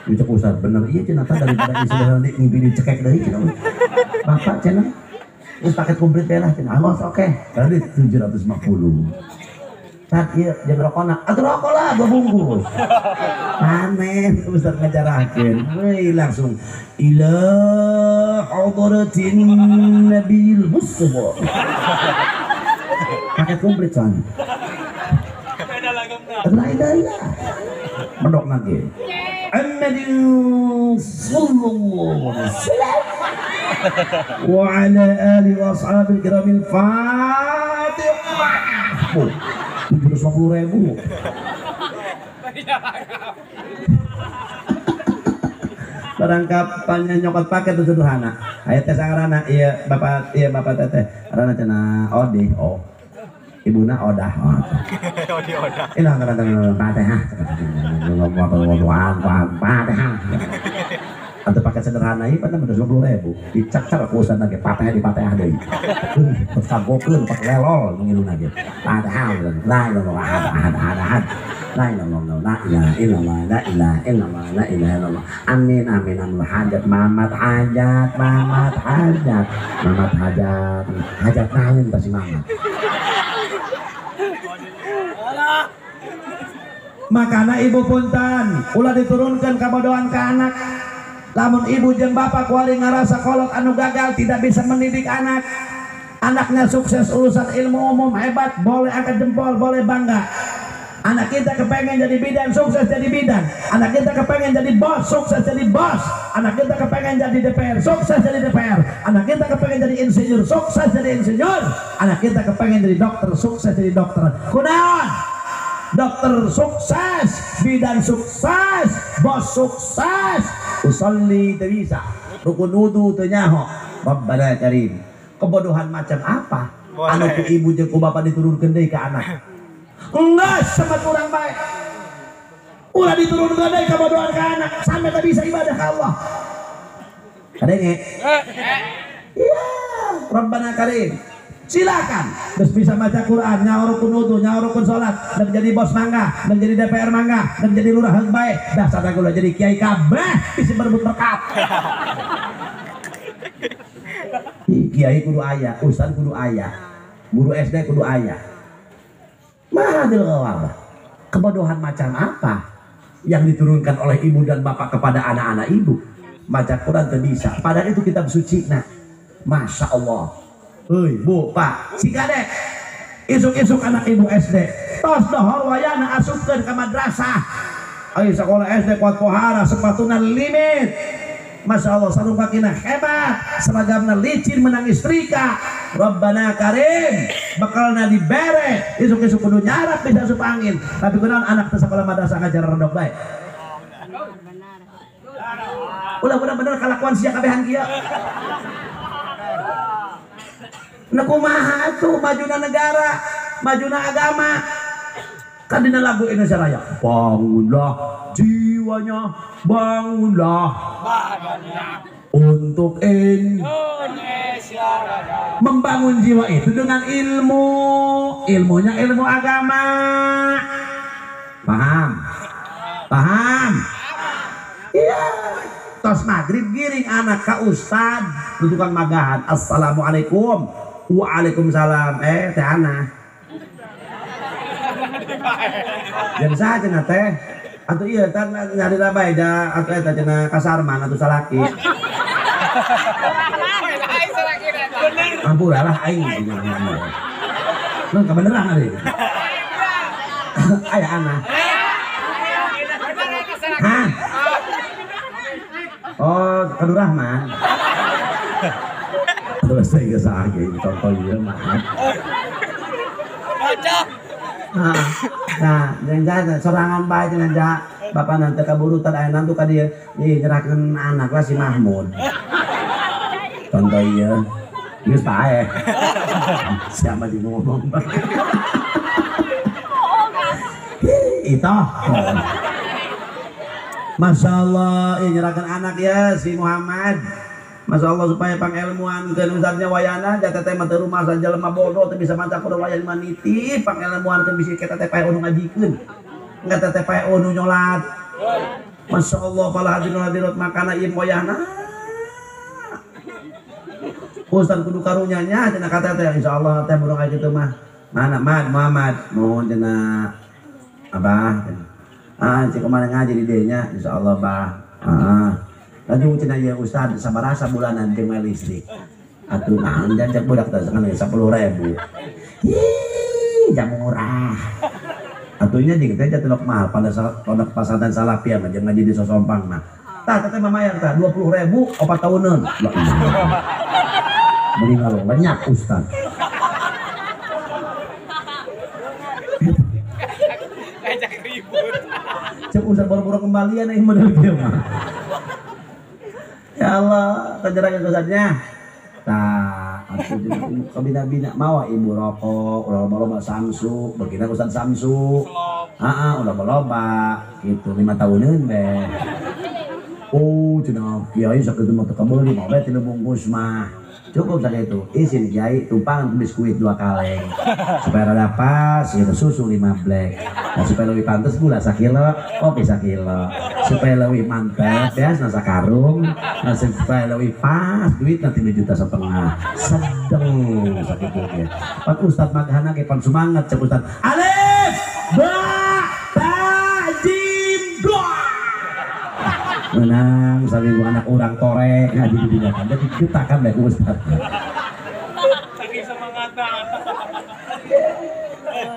Dicek ustaz bener ieu cenah tah daripada ieu sederhana ngimpi dicekek deui cenah. Bapak cenah geus paket komplit bae lah cenah. Awas oke. Berarti 750. Tad ieu jeung rokona. Atuh rokok lah dua bungkus. Panen ustaz ngajarakeun. Weuh langsung ila hadratin nabiyil mustafa. Paket komplit soalnya. La ilaha illallah. Medok lagi. Muhammadin sallallahu alaihi wasallam wa ala alihi wa ashabil kiramil fatihah. 750.000. Barangkapannya nyokot paket itu sederhana. Aya teh sangarana ieu bapak teteh. Arana cenah Odi, oh. Ibuna Odah. Odi Odah. Ilah ngaran Fatihah. Fatihah. Atau paket sederhana ieu pada 20.000. Dicakcar ku ustaz ge Fatihah di Fatihah deui. Terus kagokeun pak lelol ngiluna ge. Fatihah la ilaha illallah ahad ahad. La ilaha illallah la ilaha illallah la ilaha illallah la ilaha illallah. Amin amin amin. Hajat mamat hajat mamat hajat mamat hajat hajat naon pasti mamat. Makana ibu punten ulah diturunkan kabodohan ke anak. Lamun ibu jeung bapak kuali ngarasa kolot anu gagal tidak bisa mendidik anak, anaknya sukses urusan ilmu umum hebat, boleh angkat jempol, boleh bangga. Anak kita kepengen jadi bidan, sukses jadi bidan. Anak kita kepengen jadi bos, sukses jadi bos. Anak kita kepengen jadi DPR, sukses jadi DPR. Anak kita kepengen jadi insinyur, sukses jadi insinyur. Anak kita kepengen jadi dokter, sukses jadi dokter. Kunaon? Dokter sukses, bidan sukses, bos sukses. Usolli teu bisa, rukun wudu teu nyaho. Rabbana karim. Kebodohan macam apa? Anu ku ibu jeung ku bapak diturunkeun deui ka anak. Enggak sama kurang baik. Ulah diturunkeun deui kabodohan ka anak sampai teu bisa ibadah ka Allah. Kadenge? Iya, Rabbana karim. Silakan, terus bisa baca Quran, nyawa rukun wudu, nyawa rukun sholat, dan jadi bos mangga, dan jadi DPR mangga, dan jadi lurah yang baik. Dasar aku udah jadi kiai kabeh bisa berebut berkat. Kiai kudu ayah, ustaz kudu ayah, guru SD kudu ayah. Mahadil ghawabah. Kebodohan macam apa yang diturunkan oleh ibu dan bapak kepada anak-anak ibu? Baca Quran tidak bisa. Padahal itu kitab suci. Nah, Masya Allah. Hei, bu, pak, si kadek isuk-isuk anak ibu SD tos dohor wayana asupkeun ke madrasah. Ayo sekolah SD kuat pohara, sepatuna limit. Masya Allah, sarung kakina hebat, seragamna licin menang istrika. Rabbana karim, bekalna dibere, isuk-isuk kudu nyarap bisa asup angin. Tapi kunaon anak teh sekolah madrasah ngajar rendok bae. Ulah bener-bener kalakuan sia kabehan kieu. Nah kumaha tuh majuna negara, majuna agama. Kan dina lagu Indonesia Raya, bangunlah jiwanya, bangunlah badannya untuk Indonesia Raya. Membangun jiwa itu dengan ilmu, ilmunya ilmu agama. Paham? Paham? Iya. Tos maghrib giring anak ka ustad, tukang magahan. Assalamualaikum. Waalaikumsalam. Teh Ana. Jeung saha cenah teh? Atuh ieu teh nyari bae da atuh eta cenah kasarman atuh salaki. Ampura lah aing. Lu kebeneran ari. Aya Ana. Hah? Oh, Kadurahman. Terus saya ke sahage contoh ieu mah. Nah, jangan sorangan bae cenah ja. Bapak nanti kaburutan aya nantu ka dieu nyerahkeun anak lah si Mahmud. Contoh ieu. Geus paeh. Siapa di ngomong. Itu. Masya Allah, nyerahkan anak ya si Muhammad. Masya Allah supaya pangelmuan ke ustadznya wayana jatah teh mah teu rumah saja lemah bodoh teu bisa maca kudu wayan maniti pangelmuan ke bisi kita teh pae nu ngajikeun enggak teh pae nu nyolat. Masya Allah pala hadirin hadirat makana ieu wayana. Ustaz kudu karunyanya cenah kata teh insyaallah teh burung aya kitu mah Mana Mad Muhammad mohon cenah abah. Ah cek kemana ngaji di dieu nya insyaallah bah. Heeh. Laju cenah ieu ustad sabaraha bulanan jeung listrik. Atuh naon jajak budak teh sakan 10.000. Ih, jam murah. Atunya jeung teh jatuh mahal pada pondok pesantren Salafiyah mah jeung ngaji di Sosompang mah. Tah teh mamayar tah 20.000 opat tahunan. Meninggal banyak ustad. Ngajak ribut. Cek ustad boro-boro kembalian euy model kieu mah. Ya Allah, terjerat ustadnya. Tah, atuh kabina-bina mawa ibu rokok, ulah loba-loba samsu, begina ustad samsu. Heeh, ulah loba gitu 5 tahuneun teh. Oh, cenah kiai sakitu mah teu kabeuli, mah we 3 bungkus mah. Cukup sakitu. Isin kiai tumpangan biskuit 2 kaleng. Supaya rada pas, gitu susu 5 blek. Nah, supaya lebih pantas gula sakilo, kopi sakilo. Supaya lebih mantap ya, nasa karung. Nah, supaya lebih pas duit nanti 5,5 juta. Sedeng sakitu ge. Pan ustad maghana ge pan semangat cek ustad. Alif ba ta jim dua. Menang saminggu anak orang torek ngaji di dunia kan jadi getakan deh ustad. Saking semangatnya.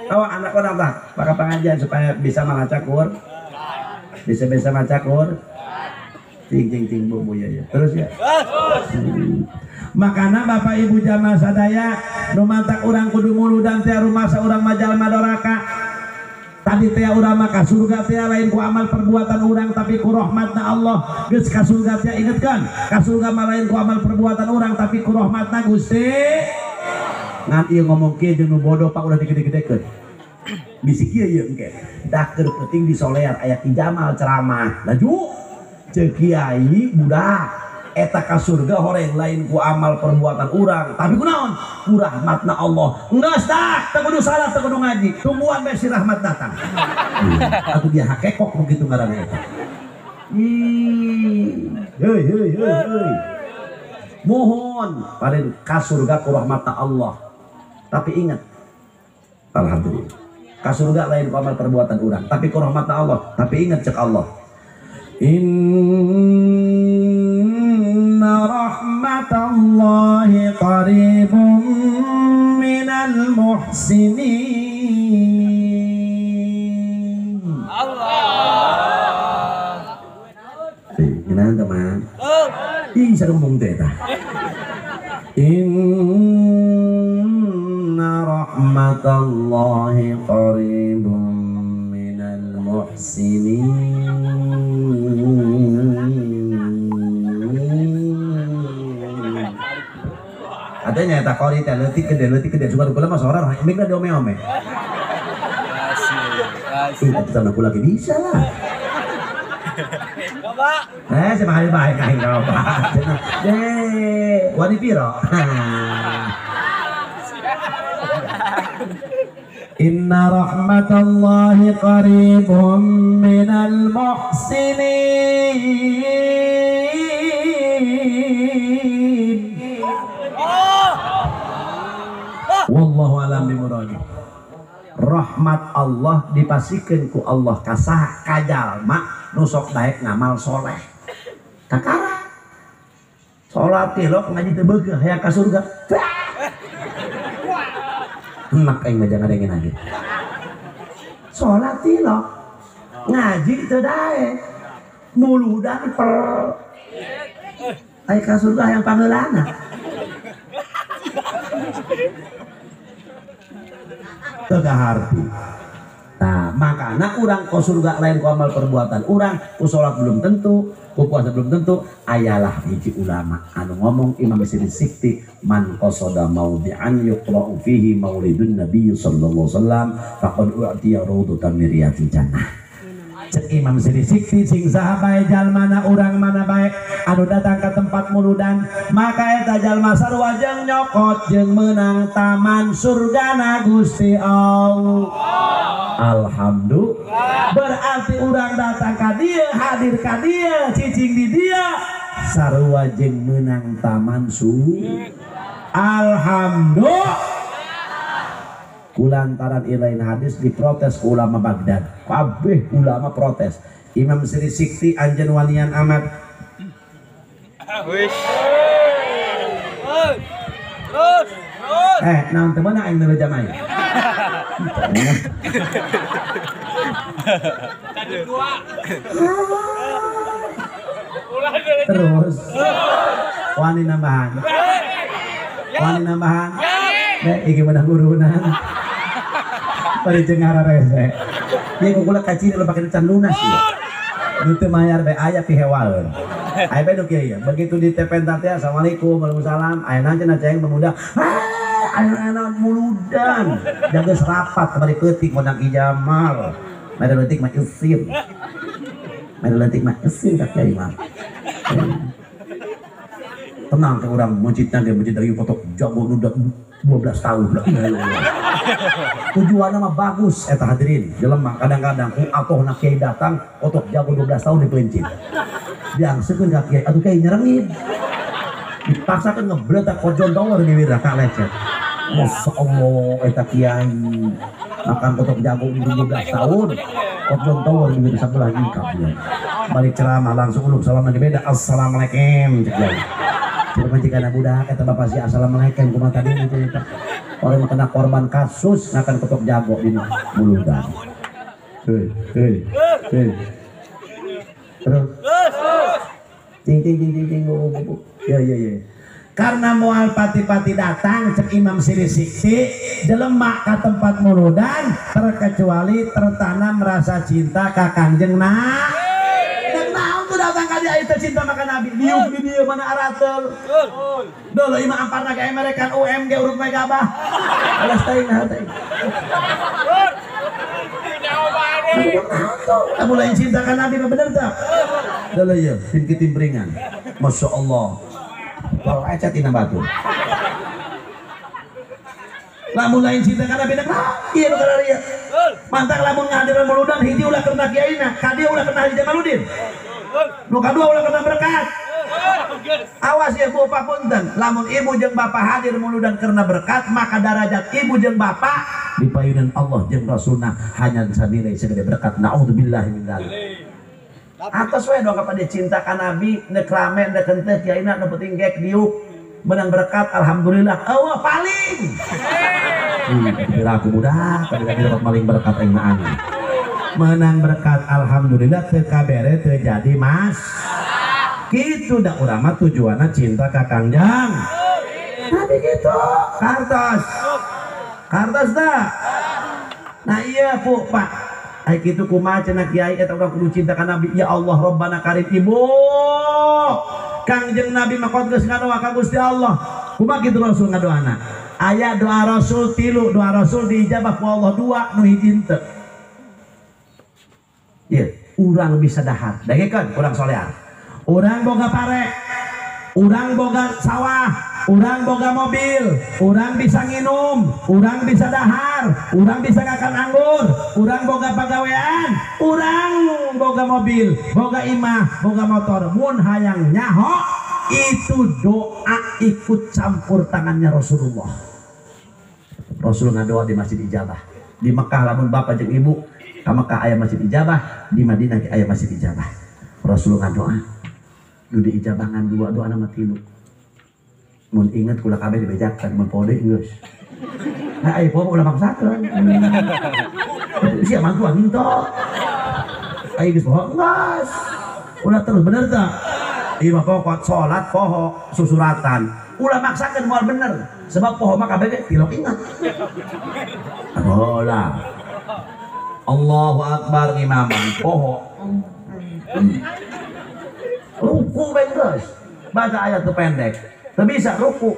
Oh anak orang tak pakai pengajian supaya bisa maca Quran. Bisa maca Quran. Ting ting ting bu bu ya ya. Terus ya. Makana Bapak Ibu jamaah sadaya nu mantak urang kudu muludan teh rumasa urang majal madoraka. Tadi teh urang mah ka surga teh lain ku amal perbuatan urang tapi ku rahmatna Allah. Geus ka surga teh ingetkeun, ka surga mah lain ku amal perbuatan urang tapi ku rahmatna Gusti. Ngan ieu ngomong kieu jeung nu bodoh pak ulah digede-gedekeun. Bisi kieu ieu engke. Dah keur penting di Solear aya Ki Jamal ceramah. Laju ceuk kiai budak eta ka surga horeng lain ku amal perbuatan urang tapi ku naon? Ku rahmatna Allah. Enggeus dah, teu kudu salat, teu kudu ngaji. Tungguan bae si rahmat datang. Atuh dia hakekok nu kitu ngaranna eta. Heuy heuy heuy heuy. Mohon paling ka surga ku rahmatna Allah. Tapi ingat, alhamdulillah. Ka surga lain ku amal perbuatan urang, tapi ku rahmatna Allah. Tapi ingat cek Allah. Inna rahmatallahi qaribun minal muhsinin. Allah. Gimana teman? Ih, saya ngomong teh tah. Inna rahmatallahi qaribun minal muhsinin. Katanya eta qori teh leutik gede suka kula mah sorang mikna diome-ome. Asik. Ih, sama kula ge bisa lah. Bapak. Eh, sama hari baik aing bapak. Deh, wani piro? Inna rahmatallahi qaribun minal muhsinin. Wallahu alam bimuradi. Rahmat Allah dipasikeun ku Allah ka saha ka jalma nu sok daek ngamal soleh. Kakara. Salat tilok ngaji teu beugeuh hayang ka surga. Enak aing mah jangan dengen lagi. Salat tilok ngaji teu daek. Muludan per. Aya ka surga hayang pangeulana. Teu kaharti. Nah, makana urang ke surga lain ku amal perbuatan urang, ku salat belum tentu, ku puasa belum tentu, ayalah hiji ulama anu ngomong Imam Siri Sikti man qasada maudi'an yuqra'u fihi maulidun nabiy sallallahu alaihi wasallam faqad u'tiya rawdatan min riyadil jannah. Cek Imam Siri Sikti sing saha bae jalmana urang mana bae anu datang ke tempat muludan maka eta jalma sarua jeung nyokot jeung meunang taman surgana Gusti Allah. Alhamdulillah. Berarti urang datang ka dieu, hadir ka dieu, cicing di dieu sarua jeung meunang taman surga. Alhamdulillah. Kulantaran ilain hadis diprotes ku ulama Baghdad. Kabeh ulama protes. Imam Sri Sikti anjeun walian amat. Wis. Terus, terus. Naon teh meunang aing neuleuh jam aing. Tadi dua. Terus. Wani nambahan. Wani nambahan. Nek iki menang urunan. Bari jeung ngararese. Ieu kukula kaciri lo pake can lunas ieu. Nu teu mayar bae aya pihewaeun. Aya bae nu kieu ieu. Begitu di tepen teh assalamualaikum waalaikumsalam. Aya naon cenah ceng pemuda. Aya naon muludan. Da geus rapat kamari peuting ngondang Ijamal. Mere leutik mah isim. Mere leutik mah isim ka kiai mah. Tenang ke orang masjidna ge masjid dari kotok jago nu 12 tahun lah. Tujuannya mah bagus eta hadirin jelema kadang-kadang ku atohna kiai datang kotok jago 12 tahun dipeuncit. Diangsekeun ka kiai atuh kiai nyerengit. Dipaksakeun ngebletak kojon tower di wirah ka lecet. Masya Allah eta kiai makan kotok jago 12 tahun. Kojon tower di wirah sabelah nyingkap dia. Balik ceramah langsung uluk salam lagi beda assalamualaikum cek kiai. Cuma jika anak budak kata bapak si assalamualaikum kumaha tadi gitu eta. Orang mah kena korban kasus ngakan ketok jago di muludan. Hei, hei, hei. Terus. Cing cing cing cing cing bu, bu, bu. Ya ya ya. Karena moal pati-pati datang cek Imam Siri Sikti jelema ka tempat muludan terkecuali tertanam rasa cinta ka Kangjeng Nabi. Datang ka dia itu cinta maka Nabi diuk di dieu mana aratel. Dolo imah amparna ge American UMG urut bae gabah. Alas teuing nah teuing. Kamu lain cinta ka Nabi mah bener tak? Dolo ieu tim kitimpringan. Masya Allah. Kalau aja tina batu. Lamun lain cinta ka Nabi nah ieu nu kararieu. Mantap lamun ngahadiran muludan hiji ulah kena kiaina, ka dieu ulah kena Haji Jamaluddin. Nu kadua ulah kena berkat. Awas ya Bu Pak punten, lamun ibu jeung bapak hadir muludan karena berkat, maka darajat ibu jeung bapak di payunan Allah jeung Rasulna hanya sanilai segede berkat. Naudzubillahi min dzalik. Atos we doa kepada cinta ka Nabi, neuk rame neuk henteu kiaina nu penting gek diuk menang berkat alhamdulillah. Eueuh paling. Piraku budak kadang dapat paling berkat aing mah aneh. Menang berkat alhamdulillah teu kabere teu jadi mas. Kitu da urang mah tujuanna cinta ka Kangjeng Nabi gitu. Kartos. Kartos da. Nah iya Bu Pak. Ai kitu kumaha cenah kiai eta urang kudu cinta ka Nabi. Ya Allah Rabbana karim ibu. Kangjeng Nabi mah geus ngadoa ka Gusti Allah. Kumaha kitu Rasul ngadoana? Aya doa Rasul tilu, doa Rasul diijabah ku Allah dua nu hiji henteu. Iya, urang bisa dahar. Dangekeun urang soleah. Urang boga pare, urang boga sawah, urang boga mobil, urang bisa nginum, urang bisa dahar, urang bisa ngakan anggur, urang boga pagawean, urang boga mobil, boga imah, boga motor. Mun hayang nyaho itu doa ikut campur tangannya Rasulullah. Rasul ngadoa di Masjid Ijabah. Di Mekah lamun bapak jeung ibu ka Mekah aya Masjid Ijabah, di Madinah aya Masjid Ijabah. Rasul ngadoa. Nu diijabah ngan dua doa nama tilu. Mun inget kula kabeh dibejakeun, mun poho deui geus. Nah aya poho ulah maksakeun. Sia mantuan minto. Aya geus poho geus. Ulah terus bener teu? Ieu mah pokok salat poho susuratan. Ulah maksakeun moal bener. Sebab poho mah kabeh ge tilok inget. Bola. Allahu Akbar ngimaman poho. Ruku bae geus. Baca ayat teu pendek. Teu bisa ruku.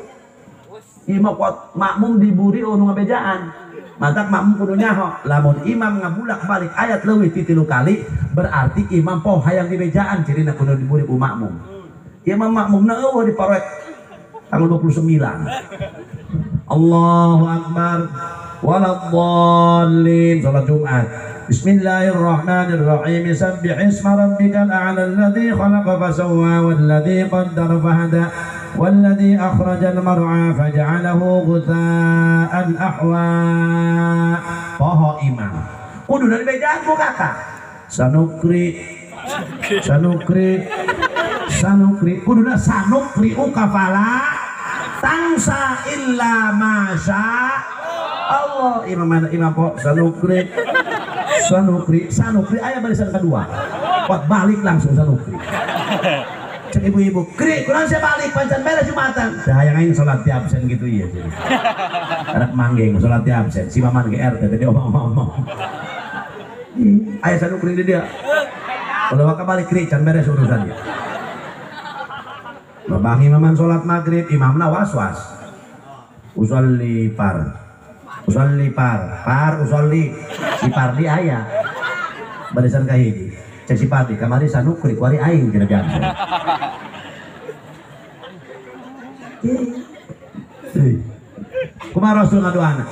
Ieu mah kuat makmum diburi nu ngabejaan. Mantak makmum kudu nyaho. Lamun imam ngabulak balik ayat leuwih ti 3 kali berarti imam poho hayang dibejaan cirina kudu diburi ku makmum. Ieu mah makmumna eueuh di paroek tanggal 29. Allahu Akbar. Waladdallin. Salat Jumat. Bismillahirrahmanirrahim. Sabbih isma rabbikal a'la alladzi khalaqa fasawwa walladzi qaddara fahada Walladzi akhrajal mar'a faja'alahu ghutsa'an ahwa. Poho imam. Kudu dari bejaan ku kakak. Sanukri sanukri sanukri kuduna sanukri ukafala tangsa illa masya Allah. Imam mana imam po sanukri sanukri sanukri ayah barisan kedua. Buat balik langsung sanukri. Cek ibu-ibu, kri, kurang saya balik, pancan beres Jumatan. Dah yang aing sholat di absen gitu iya. Anak manggeng sholat di absen, si maman GR tadi omong-omong. Ayah sanukri di dia. Kalau waka balik kri, can beres urusannya. Babangi maman sholat maghrib, imamna was-was. Usolli par, usolli par, par usolli, si pardi ayah. Barisan kahiji. Cek si pardi, kamari sanukri, kuari aing kira absen. Kumaha Rasul ngadoana?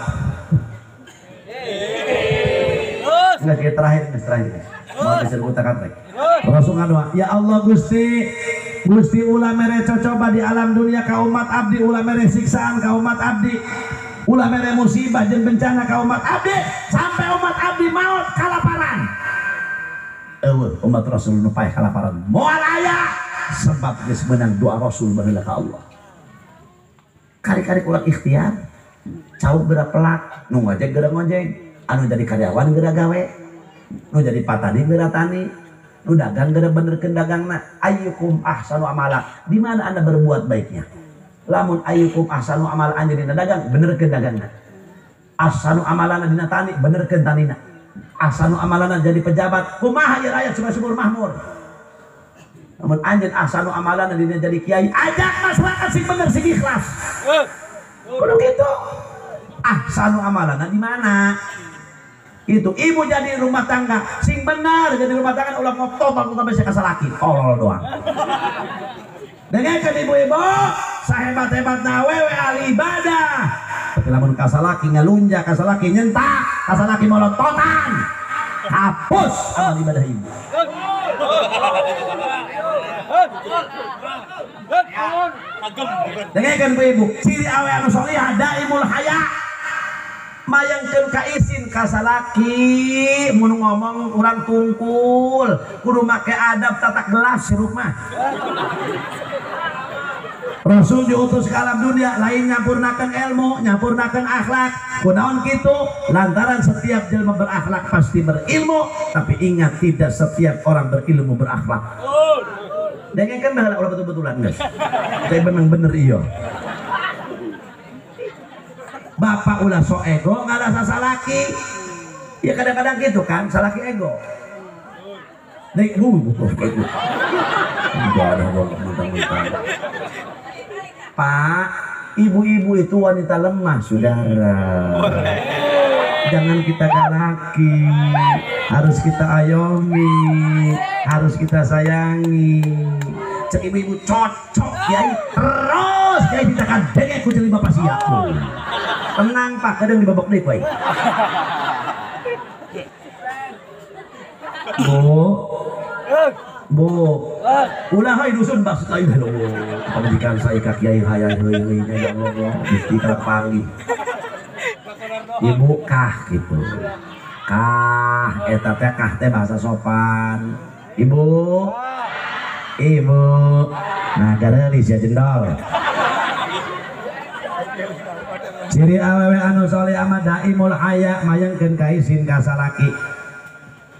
Enggak, terakhir, terakhir. Mau bisa utak-atik. Rasul ngadoa, ya Allah Gusti, Gusti ulah mere cocoba di alam dunia ka umat abdi, ulah mere siksaan ka umat abdi, ulah mere musibah jeung bencana ka umat abdi, sampai umat abdi maut kalaparan. Eueuh umat Rasul nu paeh kalaparan moal aya sebab geus meunang doa Rasul baheula ka Allah. Kari-kari ulah ikhtiar, cau geura pelak, nu ngojek geura ngojek, anu jadi karyawan geura gawe, nu jadi patani geura tani, nu dagang geura benerkeun dagangna. Ayyukum ahsanu amala, di mana Anda berbuat baiknya? Lamun ayyukum ahsanu amala anjeun dina dagang, benerkeun dagangna. Ahsanu amalana dina tani, benerkeun tanina. Ahsanu amalana jadi pejabat, kumaha ieu rakyat supaya subur makmur. Lamun anjeun ahsanu amalana dina jadi kiai, ajak masyarakat sing bener sing ikhlas. Kudu kitu. Ahsanu amalana di mana? Itu ibu jadi rumah tangga sing benar, jadi rumah tangga ulah ngotot sampai saya kasalaki tolol doang. Dengarkan ibu-ibu, sahebat-hebatna awewe ahli ibadah, tapi lamun kasalaki ngalunjak, kasalaki nyentak, kasalaki molototan, hapus amal ibadah ibu. Dengarkan ibu-ibu, ciri awewe anu sholihah daimul haya, mayangkeun kaisin kasalaki, mun ngomong urang tungkul, kudu make adab tata gelas hirup mah. Rasul diutus ke alam dunia lain nyampurnakeun ilmu, nyampurnakeun akhlak. Kunaon kitu? Lantaran setiap jelma berakhlak pasti berilmu, tapi ingat tidak setiap orang berilmu berakhlak. Dengekeun baheula ulah betul-betulan guys. Saya memang bener iya. Bapak ulah sok ego ngarasa salaki. Ya kadang-kadang gitu kan, salaki ego. Nek butuh ego. Enggak ada mentang-mentang. Pak, ibu-ibu itu wanita lemah, saudara. Jangan kita galaki, harus kita ayomi, harus kita sayangi. Cek ibu-ibu cocok kiai terus kiai ditakan dengek ku jeung bapak sia. Tenang Pak, kadang dibabok deui kowe. Bu. Bu. Ulah hai dusun maksud aing lho. Pamajikan saya ka kiai hayang heuy-heuy nya ya Allah, Gusti kalak panggih. Ibu kah gitu. Kah eta teh kah teh bahasa sopan. Ibu. Ibu. Nah, gareulis ya jendol. Ciri awewe anu soleh ama daimul haya mayangkeun kaisin ka salaki.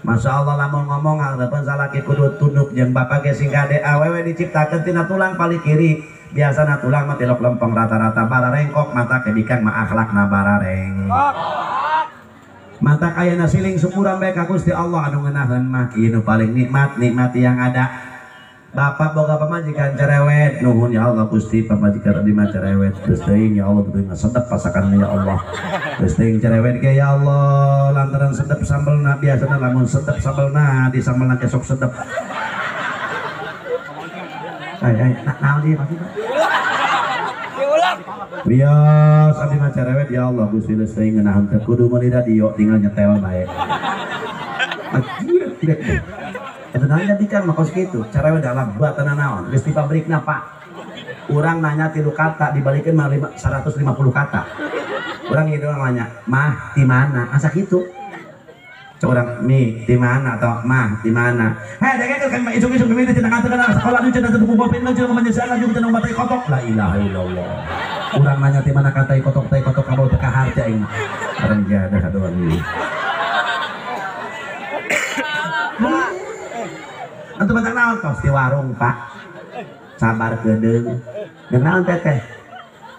Masya Allah lamun ngomong harapan salaki kudu tunduk jeung bapak ge sing kade. Awewe diciptakeun tina tulang paling kiri. Biasana tulang mah tilok lempeng rata-rata bararengkok, mata kedikang mah akhlakna barareng. Mata kayana siling syukuran bae ka Gusti Allah anu ngeunaheun mah ieu nu paling nikmat, nikmat yang ada. Bapak boga pamajikan cerewet, nuhun ya Allah Gusti pamajikan abdi mah cerewet. Geus teuing ya Allah teuing sedep pasakanna ya Allah. Geus teuing cerewet ge ya Allah lantaran sedep sambelna, biasana lamun sedep sambelna di sambelna ge sok sedep. Ai ai naon ieu maksudna? Diulang. Wios abdi mah cerewet ya Allah Gusti geus teuing ngeunaheun teu kudu meuli radio tinggal nyetel bae. Anjir. Itu nanya di kan mah kos kitu, cerewet dalam buatan naon, geus di pabrikna Pak. Urang nanya 3 kata dibalikin mah 150 kata. Urang gitu orang nanya, "Mah, di mana?" Asa kitu. Cek urang, "Mi, di mana?" atau "Mah, di mana?" Hei, dengekeun kan isuk-isuk mimiti cenah ngateun sekolah nu cenah teu kumpul pin cenah manjesan lanjut cenah batai kotok. La ilaha illallah. Urang nanya di mana kata kotok tai kotok kabau teu kaharja aing. Urang jadah doang ieu. Antum bantang naon tos di warung, Pak. Sabar kedeung. Deung naon teteh?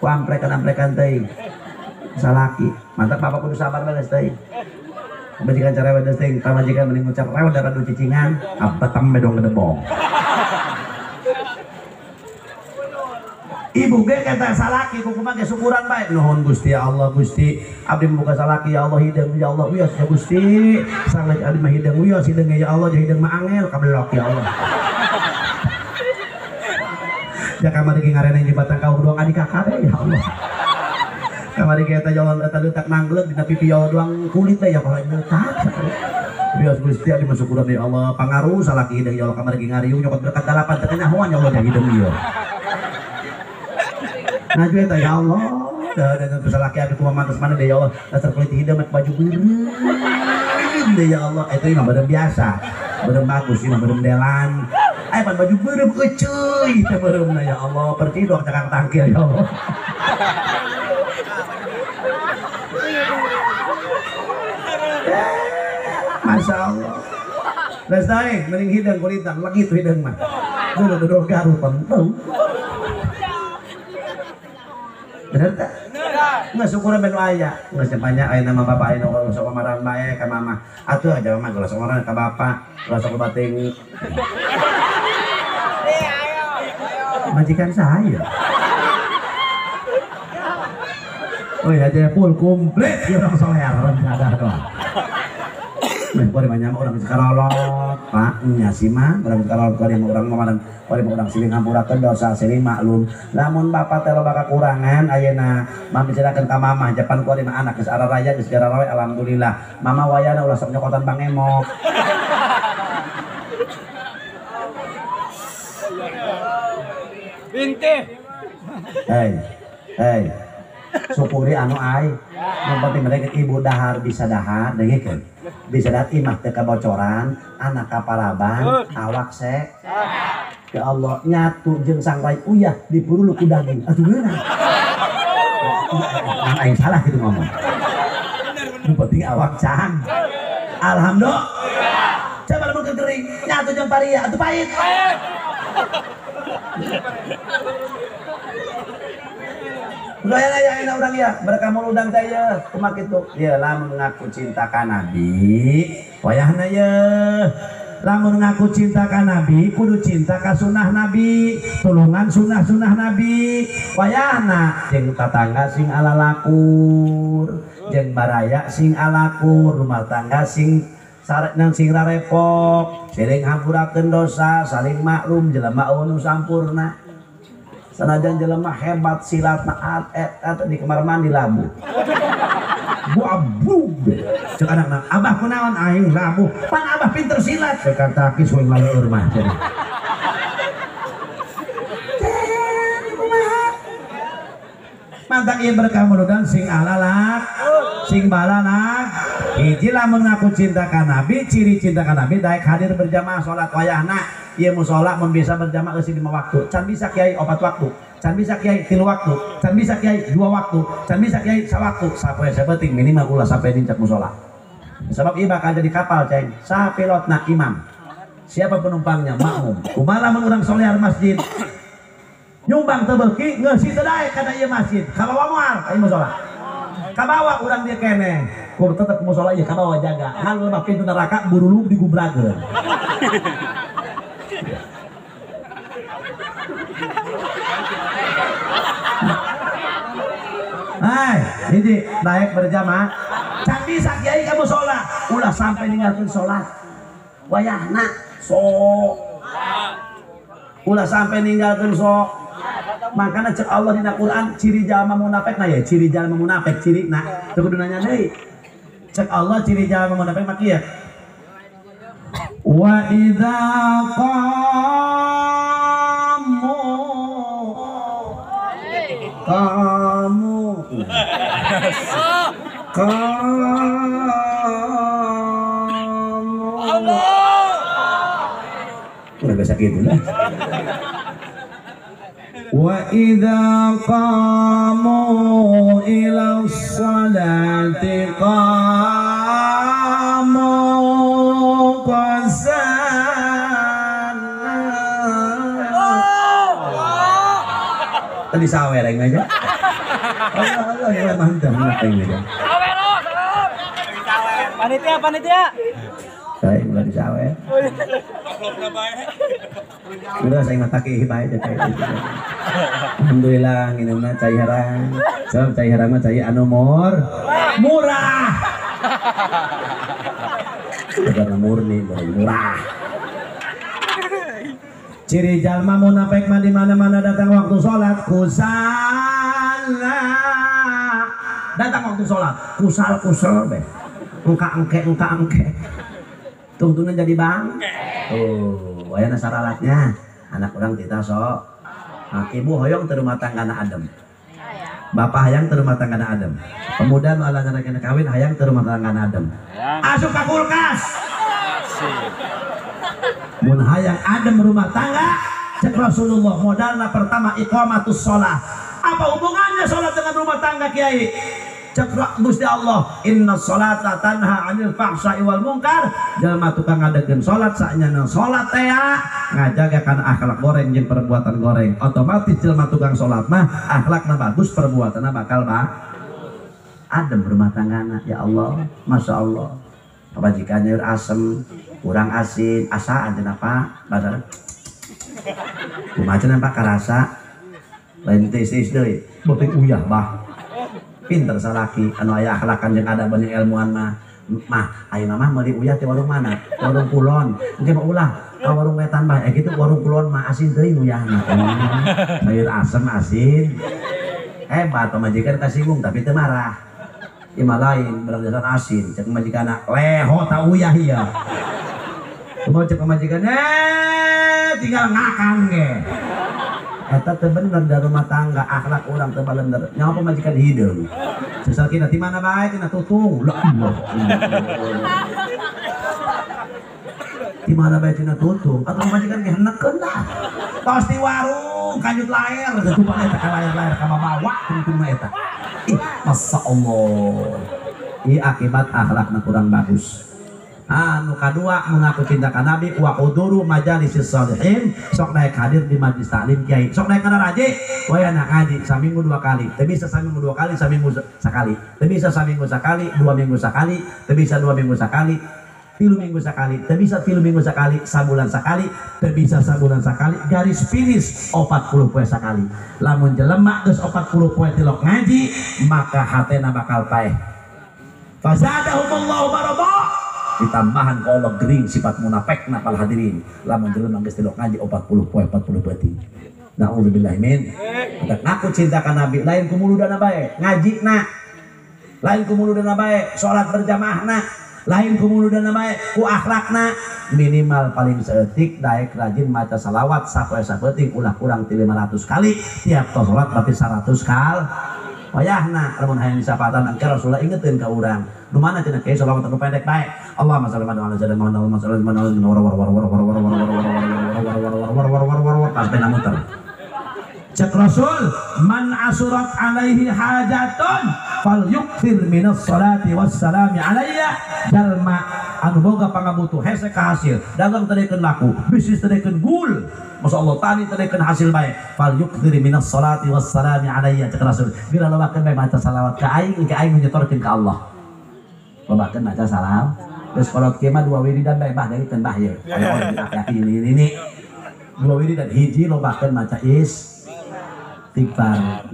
Ku amprekan-amprekan teuing. Salaki. Mantap bapak kudu sabar bae teuing. Pamajikan carewet deui teuing, pamajikan mending ngucap rewet daripada cicingan, abatem bedong gedebong. Ibu ge kata salaki kumaha ge syukuran bae. Nuhun Gusti ya Allah Gusti, abdi muka salaki ya Allah hideung ya Allah wios ya Gusti. Salaki abdi mah hideung wios hideung ya Allah hideung mah angel kabelok ya Allah. Ya kamari ge ngarene di batang kaum doang adik kakak ya Allah. Kamari ge eta jalan eta leutak nangglek dina pipi ya Allah doang kulit teh ya kalau leutak. Wios Gusti abdi mah syukuran ya Allah pangaruh salaki hideung ya Allah kamari ge ngariung nyokot berkat dalapan teh kanyahoan ya Allah nya hideung ieu. Najwa eta ya Allah, dan salaki abdi kumaha mantas mana deh ya Allah, dasar kulit hideung make baju beureum deh ya Allah, eta mah beureum biasa, beureum bagus ieu mah beureum delan. Aya pan baju beureum euceuy teh beureumna ya Allah, percidok cakang tangkil ya Allah. Masya Allah. Geus teh mending hideung kulitan, legit hideung mah. Dulu garut penting. Bener tak? Nggak syukur ben aya. Nggak banyak aya nama bapak aya nu sok kamaran bae ka mama. Atuh aja mama kalau sok kamaran ka bapak, kalau sok bating. Majikan saya. Oh iya aja full komplit ya orang soleh orang sadar doang. Meh kori banyak orang sekarolot, Pak nya sih mah orang sekarolot kori orang mamadan kori orang siling hampurakeun dosa siling maklum. Lamun bapak teh loba kakurangan ayeuna mah bicarakeun ka mama japan kori mah anak geus araraya geus gararawe alhamdulillah. Mama wayana ulah sok nyokotan bangemok. Bintih. Hei, hei. Syukuri anu ai. Yang penting mereka ibu dahar bisa dahar, dengekeun. Bisa dahar imah teu kabocoran, anak kapalaban, awak se. Ya Allah, nyatu jeung sangrai uyah dipurulu ku daging. Atuh geunah. Aing salah gitu ngomong. Yang penting awak cang. Alhamdulillah. Coba lamun kering, nyatu jeung paria atuh pahit. Gaya ya orang ya mereka mau udang teh ya kumaha kitu ya lamun ngaku cinta ka nabi wayahna ye lamun ngaku cinta ka nabi kudu cinta ka sunah nabi tulungan sunah-sunah nabi wayahna jeung tatangga sing alalakur jeung baraya sing alakur rumah tangga sing sareng sing rarepok siling hampurakeun dosa saling maklum jelema anu sampurna. Sanajan jelema hebat silat naat et di kamar mandi labu. Bu abu. Cek anakna, abah kunaon aing labu. Pan abah pinter silat. Cek takis we ngaleur mah jadi. Kumaha? Mantak ieu berkah muludan sing alalak, sing balalak. Hiji lamun ngaku cinta ka Nabi, ciri cinta ka Nabi daek hadir berjamaah salat wayahna. Ieu musola mun bisa berjamaah eusi 5 waktu, can bisa kiai 4 waktu, can bisa kiai 3 waktu, can bisa kiai 2 waktu, can bisa kiai sawaktu. Sapoe sapenting minimal ulah sampai nincak musola. Sebab ieu bakal jadi kapal ceng, saha pilotna imam. Siapa penumpangnya? Makmum. Kumaha lamun urang solear masjid? Nyumbang teu beuki ngeusi teu daek kana ieu masjid. Kabawa moal ka ieu musola. Kabawa urang dieu keneh. Kudu tetep musola ieu kabawa jaga. Ngan lebah pintu neraka buruluk digubrageun. Hai, hiji naik berjamaah. Can bisa kiai kamu sholat, ulah sampai ninggalkeun sholat. Wayahna so. Ulah sampai ninggalkeun so. Makanya cek Allah dina Quran ciri jalma munafik nah ya, ciri jalma munafik ciri nah teu kudu nanya deui. Cek Allah ciri jalma munafik mah kieu. Wa idza qamu qamu qamu udah biasa gitu lah. Wa idza qamu ila sholati qamu qasana. Tadi sawer aing aja. Allah Allah ya mantap aing aja. Sawer lo, sawer. Panitia, panitia. Saya mulai disawer. Udah saya mata ki bae cai. Alhamdulillah nginumna cai herang. Sebab cai herang mah cai anu murah. Karena murni murah. Ciri jalma munafik mah di mana-mana datang waktu sholat kusala. Datang waktu sholat kusal kusel be. Engka engke engka engke. Tungtunan jadi bang. Oh, ayana saralatnya. Anak orang kita sok. Nah, ibu hoyong teu rumah tangga na adem. Bapak hayang teu rumah tangga na adem. Pemuda nu alangana kawin hayang teu rumah tangga na adem. Asup ka kulkas. Mun hayang adem rumah tangga, cek Rasulullah modalna pertama iqamatus shalah. Apa hubungannya sholat dengan rumah tangga kiai? Cek Gusti Allah, inna sholata tanha 'anil fahsya'i wal munkar. Jelema tukang ngadegeun salat saknyana salat teh ngajaga kana akhlak goreng jeung perbuatan goreng. Otomatis jelema tukang salat mah akhlakna bagus, perbuatanna bakal adem rumah tanggana. Ya Allah, Masya Allah. Pamajikannya asem, kurang asin, asa anjeun apa? Basar. Kumaha cenah Pak karasa? Lain teh is deui, beuteung uyah bah. Pinter salaki anu aya akhlakan jeung ada banyak ilmuan mah. Mah ayeuna mah meuli uyah ti warung mana? Warung kulon. Engke mah ulah ka warung wetan bah. Kitu warung kulon mah asin teuing uyahna. Sayur asem asin. Hebat pamajikan kasinggung tapi teu marah. Imah lain berang asin cek pamajikanna leho ta uyah ieu. Kumaha cek pamajikan tinggal ngakan ge. Eta teu bener da rumah tangga akhlak urang teu balender. Nyawa pamajikan hideung. Sesal kita di mana bae tina tutung. La Allah. Di mana bae tina tutung? Atuh pamajikan ge henekeun lah. Tos di warung kanjut laer teu tumpang eta ka laer-laer ka bawa tungtungna eta. Ih, masya Allah. Ih, akibat akhlakna kurang bagus. Anu kadua mengaku cinta ka Nabi wa huduru majalisis sholihin, sok naik hadir di majlis taklim kiai, sok naik kana raji wayana ngaji saminggu 2 kali, teu bisa saminggu 2 kali, saminggu sakali, teu bisa saminggu sakali, 2 minggu sakali, teu bisa 2 minggu sakali, 3 minggu sakali, teu bisa 3 minggu sakali, sabulan sakali, teu bisa sabulan sakali, garis finish 40 poe sakali. Lamun jelema geus 40 poe tilok ngaji, maka hatena bakal paeh. Fazadahumullahu marada. Ditambahan ka Allah gering sifat munafik na pal hadirin. Lamun jelema geus tilok ngaji 40 poe 40 peuting. Nauzubillahi min. Ngaku cinta ka Nabi lain ku muludana bae, ngaji na. Lain ku muludana bae, salat berjamaah na. Lain ku muludana bae, ku akhlakna. Minimal paling seetik daek rajin maca salawat sapoe sapeuting ulah kurang ti 500 kali. Tiap tos salat berarti 100 kali. Wayahna lamun hayang disapatan engke Rasulullah ingetin ka urang. Nu mana cenah kieu salawat anu pendek bae. Allahumma shalli ala sayyidina Muhammad, Allahumma shalli ala sayyidina war war war war war war war war war war war war war war pas bena muter. Cek Rasul, man asurat alaihi hajatun fal yukthir minas salati wassalami alayya. Jalma anu boga pangabutuh hese ka hasil, dagang teu dekeun laku, bisnis teu dekeun gul. Masya Allah tani teu dekeun hasil bae. Fal yukthir minas salati wassalami alayya cek Rasul. Bila lobakeun bae maca salawat ka aing, ka aing nyetorkeun ka Allah. Lobakeun maca salam. Terus kolot kieu mah 2 wiridan bae bah deui bah ieu. Aya ini. 2 wiridan hiji lobakeun maca istighfar.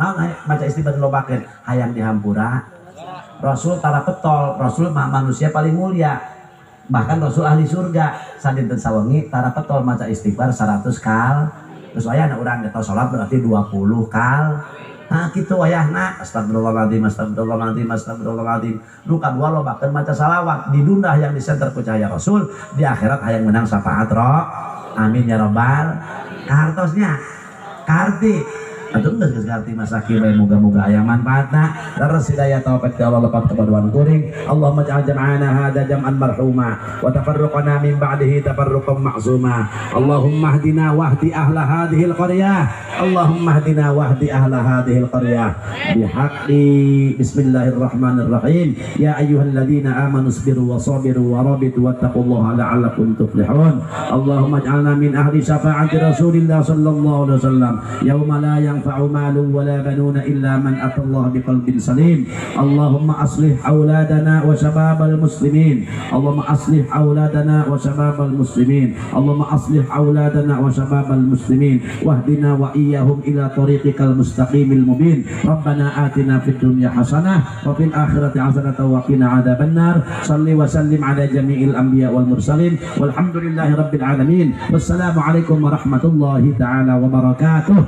Naon maca istighfar lobakeun hayang dihampura. Rasul tara petol, Rasul mah manusia paling mulia. Bahkan Rasul ahli surga. Sadinten sawengi tara petol maca istighfar 100 kal. Terus wayahna urang geus salat berarti 20 kal. Nah kitu wayahna astagfirullahaladzim astagfirullahaladzim astagfirullahaladzim. Nu kadua lobakeun maca salawat di dundah yang disenter ku cahaya Rasul, di akhirat hayang menang syafaat ro. Amin ya robbal. Kartosnya karti Atuh geus geus ngarti masakin we moga-moga aya manfaatna. Leres hidayah taufik ti Allah lepat kepaduan kuring. Allahumma ij'al jam'ana hadza jam'an marhuma wa tafarruqana min ba'dihi tafarruqan ma'zuma. Allahumma hdina wahdi ahla hadhil qaryah. Allahumma hdina wahdi ahla hadhil qaryah. Bihaqqi bismillahirrahmanirrahim. Ya ayyuhalladzina amanu isbiru wa sabiru wa rabitu wattaqullaha la'allakum tuflihun. Allahumma ij'alna min ahli syafa'ati Rasulillah sallallahu alaihi wasallam. Yauma la yanfa'u malun wala banuna illa man atallaha biqalbin salim. Allahumma aslih auladana wa syababal muslimin. Allahumma aslih auladana wa syababal muslimin. Allahumma aslih auladana wa syababal muslimin. Wahdina wa iyyahum ila tariqikal mustaqimil mubin. Rabbana atina fid dunya hasanah wa fil akhirati hasanah wa qina adzabannar. Salli wa sallim ala jami'il anbiya wal mursalin. Walhamdulillahi rabbil alamin. Wassalamu alaikum warahmatullahi taala wabarakatuh.